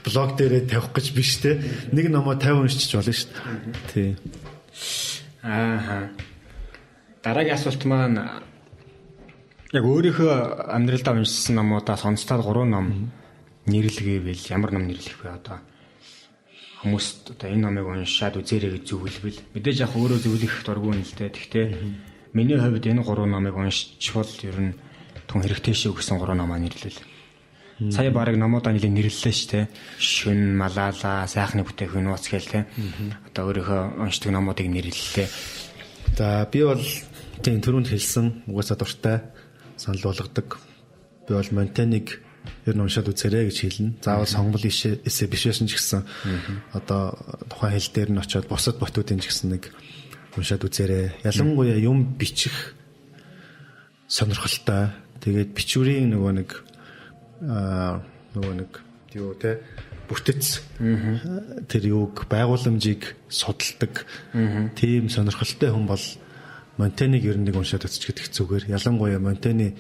блог дээрээ тавих гэж биш те. Нэг номоо 50 уншчих болно шүү дээ. Тий. Ааха. Дараагийн асуулт маань яг өөрийнхөө амьдралдаа уншсан номуудаас онцлог 3 ном нэрлэгээвэл ямар ном нэрлэх вэ одоо? Хүмүүст одоо энэ номыг уншаад үзээрэй гэж зөвлөвөл мэдээж яг өөрөө зөвлөх дургүй юм л дээ. Гэхдээ миний хувьд энэ 3 номыг уншчихвал ер нь түн хэрэгтэй шүү гэсэн 3 номоо нэрлэв. Сая бараг номуудаа нэлээд нэрлэлээ шүү дээ. Шүн, Малала, сайхны бүтээгдэхүүн нууц гээл те. Одоо өөрийнхөө уншдаг номуудыг нэрлэлээ. За би бол тийм түрүүнд хэлсэн угаасаа дуртай санал болгодог. Би бол Монтениг ер нь уншаад үзээрэй гэж хэлнэ. Заавал сонгомол эсэ биш байсан ч гэсэн одоо тухайн хэл дээр нь очиод бусад ботуудын ч гэсэн нэг уншаад үзээрэй. Ялангуяа юм бичих сонирхолтой. Тэгээд бичвэрийн нөгөө нэг юу те бүтэц тэр юуг байгууламжийг судалдаг тийм сонирхолтой хүн бол Монтениг ер нь нэг уншаад үзчих гэдэг зүгээр. Ялангуяа Монтени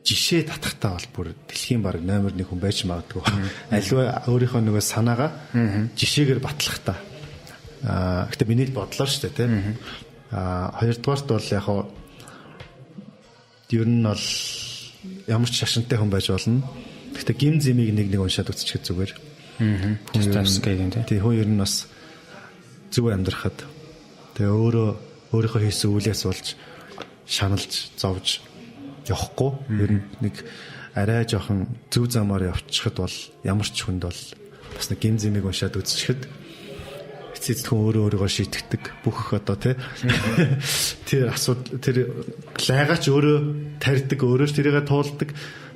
жишээ татахтаа бол бүр дэлхийн баг номер 1 хүн байж магадгүй. Альва өөрийнхөө нөгөө санаагаа жишээгээр батлахтаа. Гэтэ миний л бодлоо шүү дээ, тийм. Хоёрдугаарт бол яг хаа ер нь бол ямар ч шашинтай хүн байж болно. Гэтэ гим зэмийг нэг уншаад үзчихэд зүгээр. Достоевскийгийн тийм. Тий, хүн ер нь бас зөв амьдрахад тэгээ өөрийнхөө хийсэн үйлээс болж шаналж зовж явахгүй. Ер нь нэг арай жоохон зөв замаар явчихад бол ямар ч хүнд бол бас нэг гим зэмийг уншаад үзчихэд эцэст хүн өөрөө өөрийгөө шийтгдэг. Бүх одоо тий тэр асуудал тэр лайгаач өөрөө тарьдаг, өөрөө ч тэрийгэ туулдаг.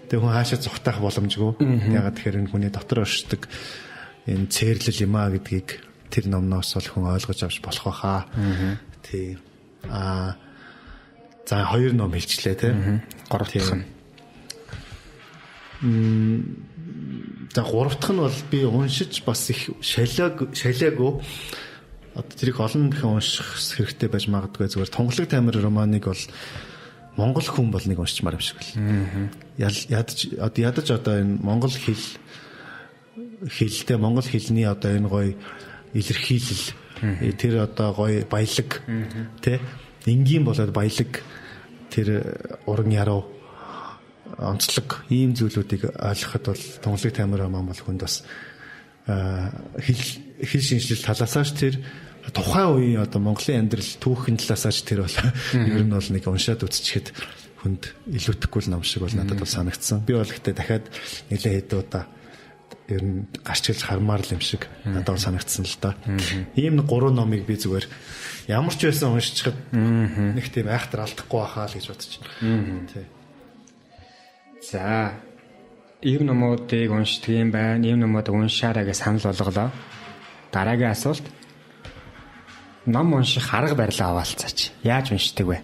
Тэгээ хүн хаашаа зүхтаах боломжгүй. Ягаад тэгэхээр энэ хүний дотор оршдог энэ цээрлэл юм а гэдгийг тэр номноос бол хүн ойлгож авч болох байхаа. Тий. За хоёр ном хэлчлээ тий. Гурав дахь нь. За гурав дахь нь бол би уншиж бас их шалиагүй. Одоо тэрийг олон дахин унших хэрэгтэй байж магадгүй. Зүгээр Тунгалаг Тамир романыг бол Монгол хүн бол нэг уншчмаар юм шиг л. Ядаж одоо ядаж одоо энэ монгол хэлтэй монгол хэлний одоо энэ гоё илэрхийлэл тэр одоо гоё баялаг тэ энгийн болоод баялаг тэр уран яруу онцлог ийм зүйлүүдийг ойлгоход бол Тунгалаг Таймыр маань бол хүнд бас хэл шинжлэл талаасаач тэр тухайн үеийн одоо Монголын амьдрал түүхэн талаасаач тэр бол ер нь бол нэг уншаад үзчихэд хүнд илүүтэхгүй л ном шиг бол надад бол санагдсан. Би бол гэхдээ дахиад нэлээд хэд удаа ер нь гарч ирж хармаар л юм шиг надад бол санагдсан л да. Ийм нэг гурван номыг би зүгээр ямар ч байсан уншчихад нэг тийм айхтар алдахгүй байхаа л гэж бодож байна. Тий. За, ийм номуудыг уншдаг юм байна. Ийм номуудыг уншаарай гэж санал болголоо. Дараагийн асуулт. Ном унших арга барилаа хаваалцаач. Яаж уншдаг вэ?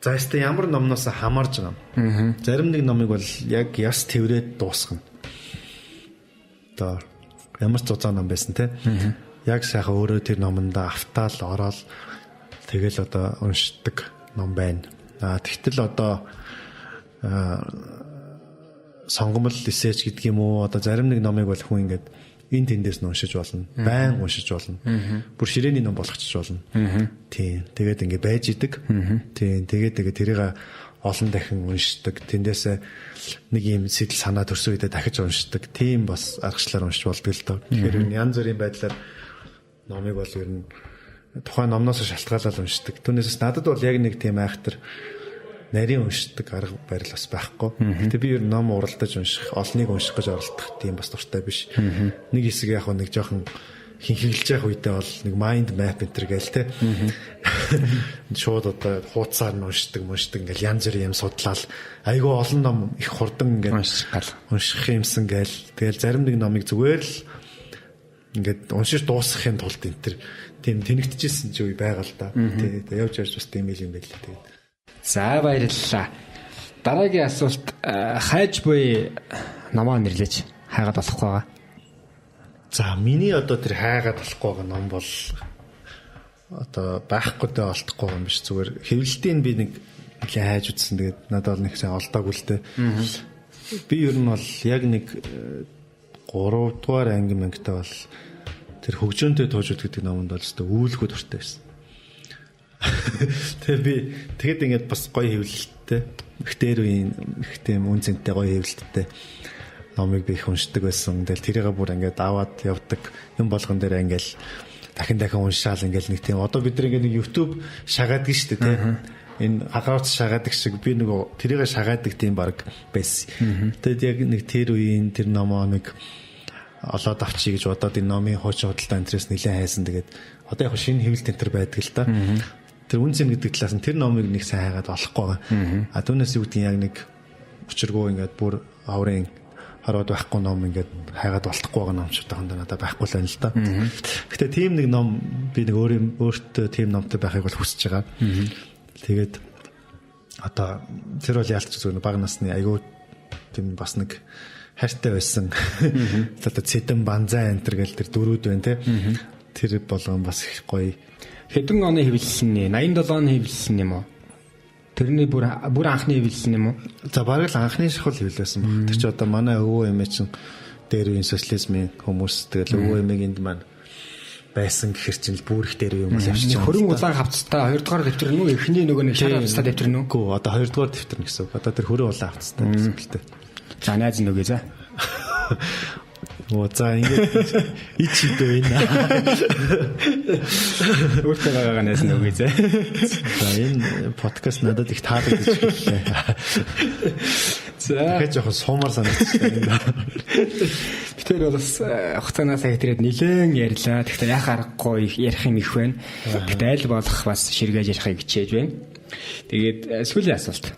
За, өстө ямар номноос хамаарж байгаа юм. Зарим нэг номыг бол яг яс тэврээд дуусгана. Одоо ямар ч зузаан ном байсан те. Яг сайхан өөрөө тэр номондоо автаал ороод тэгэл одоо уншдаг ном байна. А тэгтэл одоо сонгомол эсэж гэдэг юм уу, одоо зарим нэг номыг бол хүн ингээд энэ тэндээс нь уншиж болно. Байн уншиж болно. Бүр ширээний ном болгочих болно. Тийм. Тэгээд ингээд байж идэг. Тийм. Тэгээд тэрийг олон дахин уншдаг. Тэндээсээ нэг юм сэтэл санаа төрсөн үедээ дахиж уншдаг. Тийм бас аргачлалаар уншиж болдог л доо. Тэгэхээр янз бүрийн байдлаар номыг бол ер нь тухайн номноос шалтгаалаад уншдаг. Түүнээс надад бол яг нэг тийм айхтар нарийн уншдаг арга барил бас байхгүй. Гэтэ би ер нь ном уралдаж унших, олныг унших гэж оролдох тийм бас дуртай биш. Нэг хэсэг яг нэг жоохон хинхиглэж явах үедээ бол нэг mind map энэ төр гээл те. Шууд одоо хууцаар нь уншдаг, ингээл янз бүрийн юм судлаал. Айгүй олон ном их хурдан ингээд унших юмсан гээл. Тэгэл зарим нэг номыг зүгээр л ингээд уншиж дуусгахын тулд энэ төр тийм тэнэгтэжсэн ч үе байгаа л да. Тий, явж явж бас тийм юм байл л тэгээд. За, баярлалаа. Дараагийн асуулт хайж буй номоо нэрлэж хайгаад болохгүй байгаа. За, миний одоо тэр хайгаад болохгүй байгаа ном бол одоо байхгүй дэ олдохгүй юм биш, зүгээр хэвлэлтийг би нэг нэлээ хайж үзсэн. Тэгээд надад бол нэг сайн олдоогүй л дээ. Би ер нь бол яг нэг 3 дугаар анги мангитай бол тэр хөгжөөнтэй туужууд гэдэг номонд бол өстө үүлгүү дуртай байсан. Тэгээ би тэгэд ингээд бас гоё хэвлэлттэй их дээр үеийн их тийм үн цэнтэй гоё хэвлэлттэй номыг би их уншдаг байсан. Тэгэл тэрийг бүр ингээд аваад явдаг юм болгон дээр ингээд дахин дахин уншаал ингээд нэг тийм одоо бид нар ингээд нэг YouTube шагаадаг шүү дээ, тийм. Энэ агаарч шагаадаг шиг би нөгөө тэрийг шагаадаг тийм баг байсан. Тэгэд яг нэг тэр үеийн тэр номоо нэг олоод авчий гэж бодоод энэ номын хуучин худалдаа энтрээс нэлээд хайсан. Тэгээд одоо яг шинэ хэвлэлт энтер байдаг л та. Тэр үн цэн гэдэг талаас нь тэр номыг нэг сайн хайгаад олохгүй байгаа. А түүнээс юу гэдгийг яг нэг учиргүй ингээд бүр аврын хороод байхгүй ном ингээд хайгаад болтохгүй байгаа ном ч одоохондоо надад байхгүй л байна л да. Гэтэ тийм нэг ном би нэг өөртөө тийм номтой байхыг бол хүсэж байгаа. Тэгээд одоо тэр бол яалтч зүгээр бага насны айгүй тийм бас нэг хайртай байсан. Одоо цэдэн банзай энтер гэл тэр дөрүүд байна те. Тэр болгон бас их гоё. Хэдэн оны хэвлэлсэн нэ? 87 оны хэвлэлсэн юм уу? Тэрний бүр анхны хэвлэлсэн юм уу? За бараг л анхны шахал хэвлэлсэн баг. Тэр чи одоо манай өвөө эмээ чин дээр үеийн социализмын хүмүүс тэгэл өвөө эмээг энд маань байсан гэхэр чинь бүр их дээр юм бол явчих. Хөрөн улаан хавцтай 2 дугаар дэвтэр нь үү? Эхний нөгөө нэг шар хавцтай дэвтэр нь үү? Үгүй одоо 2 дугаар дэвтэр нь гэсэн үг. Одоо тэр хөрөн улаан хавцтай гэсэн үг л дээ. За найз нүгэ за. Оо за ингээд ич хідөө энэ. Өөртөө байгаагаа найз нүгэ за. За энэ подкаст надад их таалагдчих хэллээ. За тэгэхээр жоохон суумар санагдчихлаа. Би тэр бол бас хугацаанаас хэтрээд нилээн ярьлаа. Тэгэхдээ яхаа аргагүй ярих юм их байна. Гэхдээ аль болох бас ширгээж ярихыг хичээж байна. Тэгээд сүүлийн асуулт.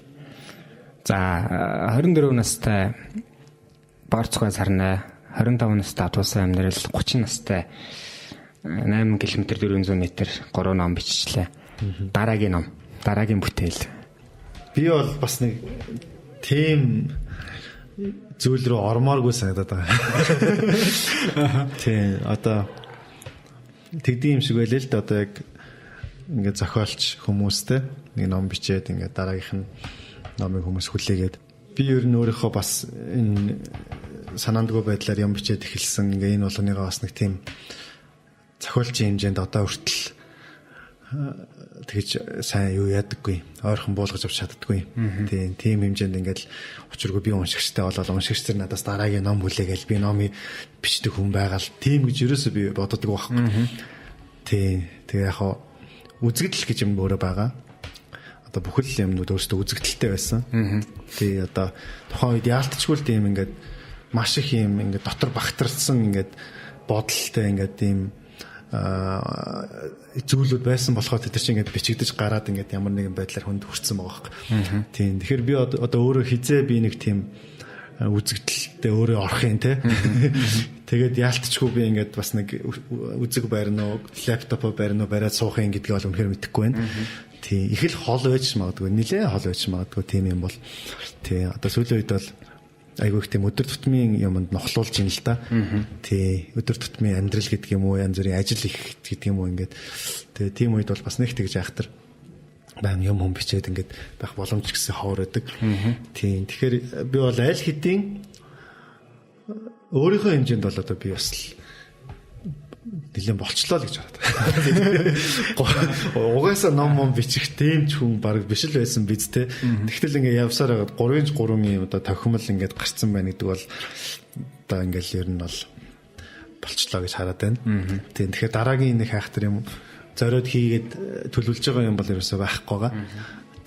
За 24 настай Борцгой сарнай, 25 настай атуусан амьдрал, 30 настай 8 км 400 м 3 ном биччихлээ. Дараагийн ном, дараагийн бүтээл. Би бол бас нэг тийм зүйл рүү ормооргүй санагдаад байгаа. Тийм одоо тэгдэм юм шиг байлээ л дээ. Одоо яг ингээд зохиолч хүмүүстэй нэг ном бичээд ингээд дараагийнх нь номыг хүмүүс хүлээгээд би ер нь өөрийнхөө бас энэ санаандгүй байдлаар юм бичээд эхэлсэн. Ингээ энэ болгоныгоо бас нэг тийм зохиолчийн хэмжээнд одоо хүртэл тэгж сайн юу ядаггүй. Ойрхон буулгаж авч чаддаггүй. Тийм тийм хэмжээнд ингээд учиргүй би уншигчтай болоод уншигч нар надаас дараагийн ном хүлээгээл би номыг бичдэг хүн байгаа л тийм гэж ерөөсөө би боддог байхгүй. Тийм. Тэгээ яг хаа үзэгдэл гэж юм өөрөө байгаа. Одоо бүхэл юмнууд өөрсдөө үзэгдэлтэй байсан. Тий одоо тухайн үед яалтчгүй л тийм ингээд маш их юм ингээд дотор багтарсан ингээд бодолтой ингээд тийм зүйлүүд байсан болохоор тэд нар чинь ингээд бичигдэж гараад ингээд ямар нэгэн байдлаар хүнд хүрсэн байгаа байхгүй. Тийм. Тэгэхээр би одоо өөрөө хизээ би нэг тийм үзэгдэлтэй өөрөө орох юм те. Тэгээд яалтчгүй би ингээд бас нэг үзэг барина уу, лаптопоо барина уу, бариад суух юм гэдгийг бол үнэхээр мэдэхгүй байна. Тийм. Их л хол байж магадгүй, нилээ хол байж магадгүй тийм юм бол. Тийм. Одоо сүүлийн үед бол айгүй их тийм өдөр тутмын юмд нохлуулж ин л да. Тий, өдөр тутмын амьдрал гэдэг юм уу, янз бүрийн ажил их гэдэг юм уу ингээд. Тэгээ тийм үед бол бас нэг тэгж айхтар баян юм хүм бичээд ингээд байх боломж гэсэн ховор байдаг. Тийм. Тэгэхээр би бол аль хэдийн өөрийнхөө хэмжээнд бол одоо би бас л нэлээд болчлоо л гэж бодод. Угаасаа ном мом бичих тийм ч хүн баг биш л байсан биз те. Тэгтэл ингээ явсаар байгаад 3-3 юм одоо тохимол ингээд гарцсан байна гэдэг бол одоо ингээл ер нь бол болчлоо гэж хараад байна. Тийм. Тэгэхээр дараагийн нэг хайхтар юм зориод хийгээд төлөвлөж байгаа юм бол ерөөсөө байхгүй байгаа.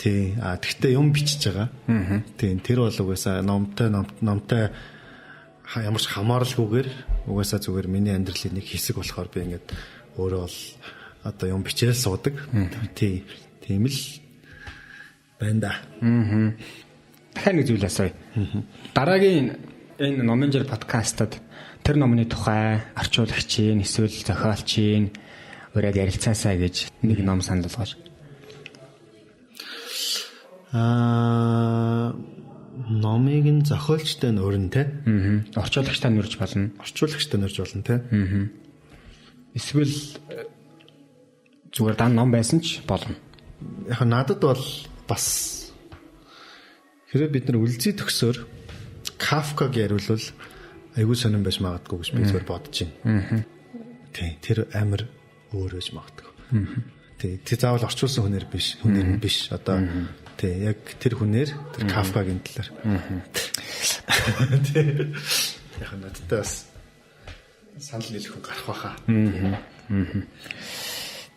Тийм. А тэгтээ юм бичиж байгаа. Тийм. Тэр бол угаасаа номтой ямар ч хамааралгүйгээр угаасаа зүгээр миний амьдралын нэг хэсэг болохоор би ингээд өөрөө бол одоо юм бичээл суудаг. Тий. Тийм л байна да. Дахиад нэг зүйл асууя. Дараагийн энэ Номын жир подкастад тэр номны тухай орчуулагчийн эсвэл зохиолчийн ураад ярилцаасаа гэж нэг ном санал болгооч. Номыг нь зохиолчтой нь өрн те. Орчуулагчтай нь өрж болно. Орчуулагчтай нь өрж болно те. Эсвэл зүгээр дан ном байсан ч болно. Яг надад бол бас хэрэг бид нар үлзий төгсөр Кафкаг яриулвал айгүй сонирн байж магадгүй гэж би зүгээр бодож байна. Тий, тэр амар өөр байж магадгүй. Тий, тэр заавал орчуулсан хүнээр биш, хүнээр нь биш. Одоо тий, яг тэр хүнээр тэр Кафкагийн талаар. Тий. Яг надтай бас санал нийлэх хүн гарах байхаа.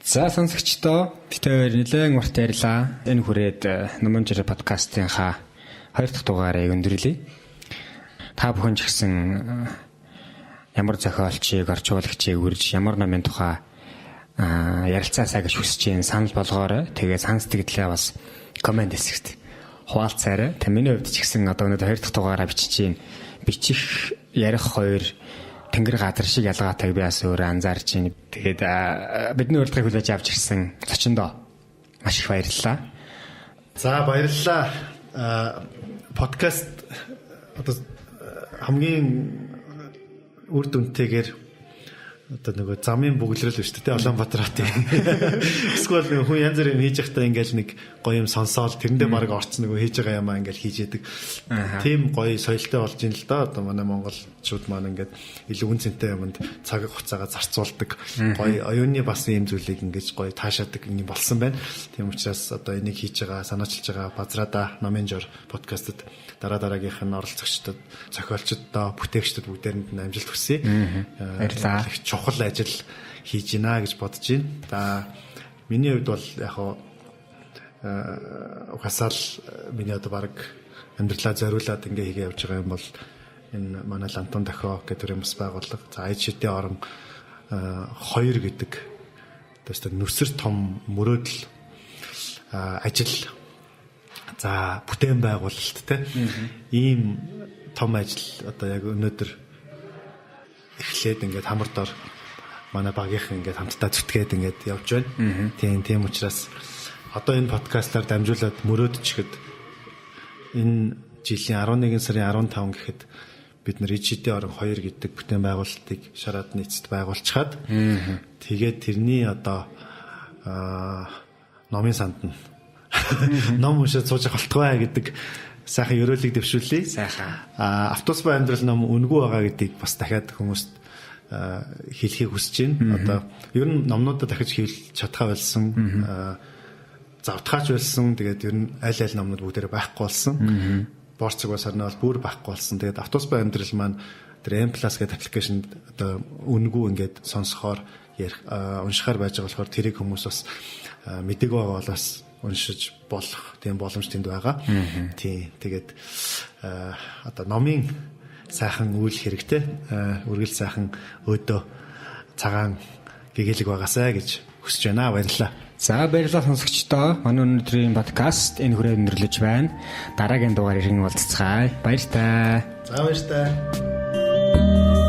За сонсогчдоо бид хоёр нэлээд урт ярьлаа. Энэ хүрээд Номын жир подкастынхаа 2 дахь дугаарыг өндөрлөе. Та бүхэн ч гэсэн ямар зохиолчийг, орчуулагчийг үрж, ямар номын тухай ярилцаасаа гэж хүсэж байна. Санал болгоорой. Тэгээ сан сэтгэлдээ бас коммент хэсэгт хуваалцаарай. Тэг миний хувьд ч гэсэн одоо өнөөдөр 2 дахь дугаараа бичиж байна. Бичих, ярих хоёр тэнгэр газар шиг ялгаатайг би бас өөрөө анзаарч байна. Тэгээд бидний урилгыг хүлээж авч ирсэн зочиндоо маш их баярлалаа. За баярлалаа. Подкаст одоо хамгийн үр дүнтэйгээр одоо нөгөө замын бүглэрэл биш үү те Улаанбаатар хотын. Эсвэл нэг хүн янз бүрийн хийж явахдаа ингээл нэг гоё юм сонсоол тэрэндээ баг орцсон нөгөө хийж байгаа юмаа ингээл хийж яадаг. Тийм гоё соёлтой болж ин л да. Одоо манай монголчууд маань ингээд илүү үн цэнтэй юмд цаг хугацаагаа зарцуулдаг. Гоё оюуны бас ийм зүйлийг ингэж гоё таашаадаг юм болсон байна. Тийм учраас одоо энийг хийж байгаа, санаачилж байгаа Базраада Номын жор подкастт дараа дараагийнх нь оролцогчдод, зохиолчдод, бүтээгчдэд бүгдээрэнд нь амжилт хүсье. Баярлалаа. Их чухал ажил хийж гинэ гэж бодож байна. За миний хувьд бол яг угаасаа л миний одоо баг амьдралаа зориулаад ингээ хийгээ явж байгаа юм бол энэ манай Лантун дохио гэдэг төрлийн бас байгууллага. За IHD орон 2 гэдэг одоо нүсэр том мөрөөдөл ажил за бүтээн байгуулалт те ийм том ажил одоо яг өнөөдөр эхлээд ингээд хамар дор манай багийнхан ингээд хамтдаа зүтгээд ингээд явж байна. Тийм учраас одоо энэ подкастаар дамжуулаад мөрөөдчихөд энэ жилийн 11 сарын 15 гэхэд бид нар IHD орон 2 гэдэг бүтээн байгуулалтыг шараад нийцэд байгуулчихад тэгээд тэрний одоо Номын санд нь ном уншаад сууж явах болтугай гэдэг сайхан ерөөлийг дэвшүүлье. Сайхан. Автобус ба амьдрал ном үнэгүй байгаа гэдгийг бас дахиад хүмүүст хэлэхийг хүсэж байна. Одоо ер нь номнуудаа дахиж хэвлэж чадхаа болсон, завтгаач байсан. Тэгээд ер нь аль аль номнууд бүгдээрээ байхгүй болсон. Борцог бас харна бол бүр байхгүй болсон. Тэгээд автобус ба амьдрал маань тэр M+ гэдэг application д одоо үнэгүй ингээд сонсохоор, ярих, уншихаар байж байгаа болохоор тэрийг хүмүүс бас мдэггүй байгаа бол бас уншиж болох тийм боломж тэнд байгаа. Тийм. Тэгээд одоо номын сайхан үйл хэрэгтэй, үргэлж сайхан өөдөө цагаан гэгээлэг байгаасай гэж хүсэж байна. Баярлалаа. За, баярлалаа, сонсогчдоо. Манай өнөөдрийн подкаст энэ хүрээд өндөрлөж байна. Дараагийн дугаар иргэн уулзацгаая. Баяртай. За, баяртай.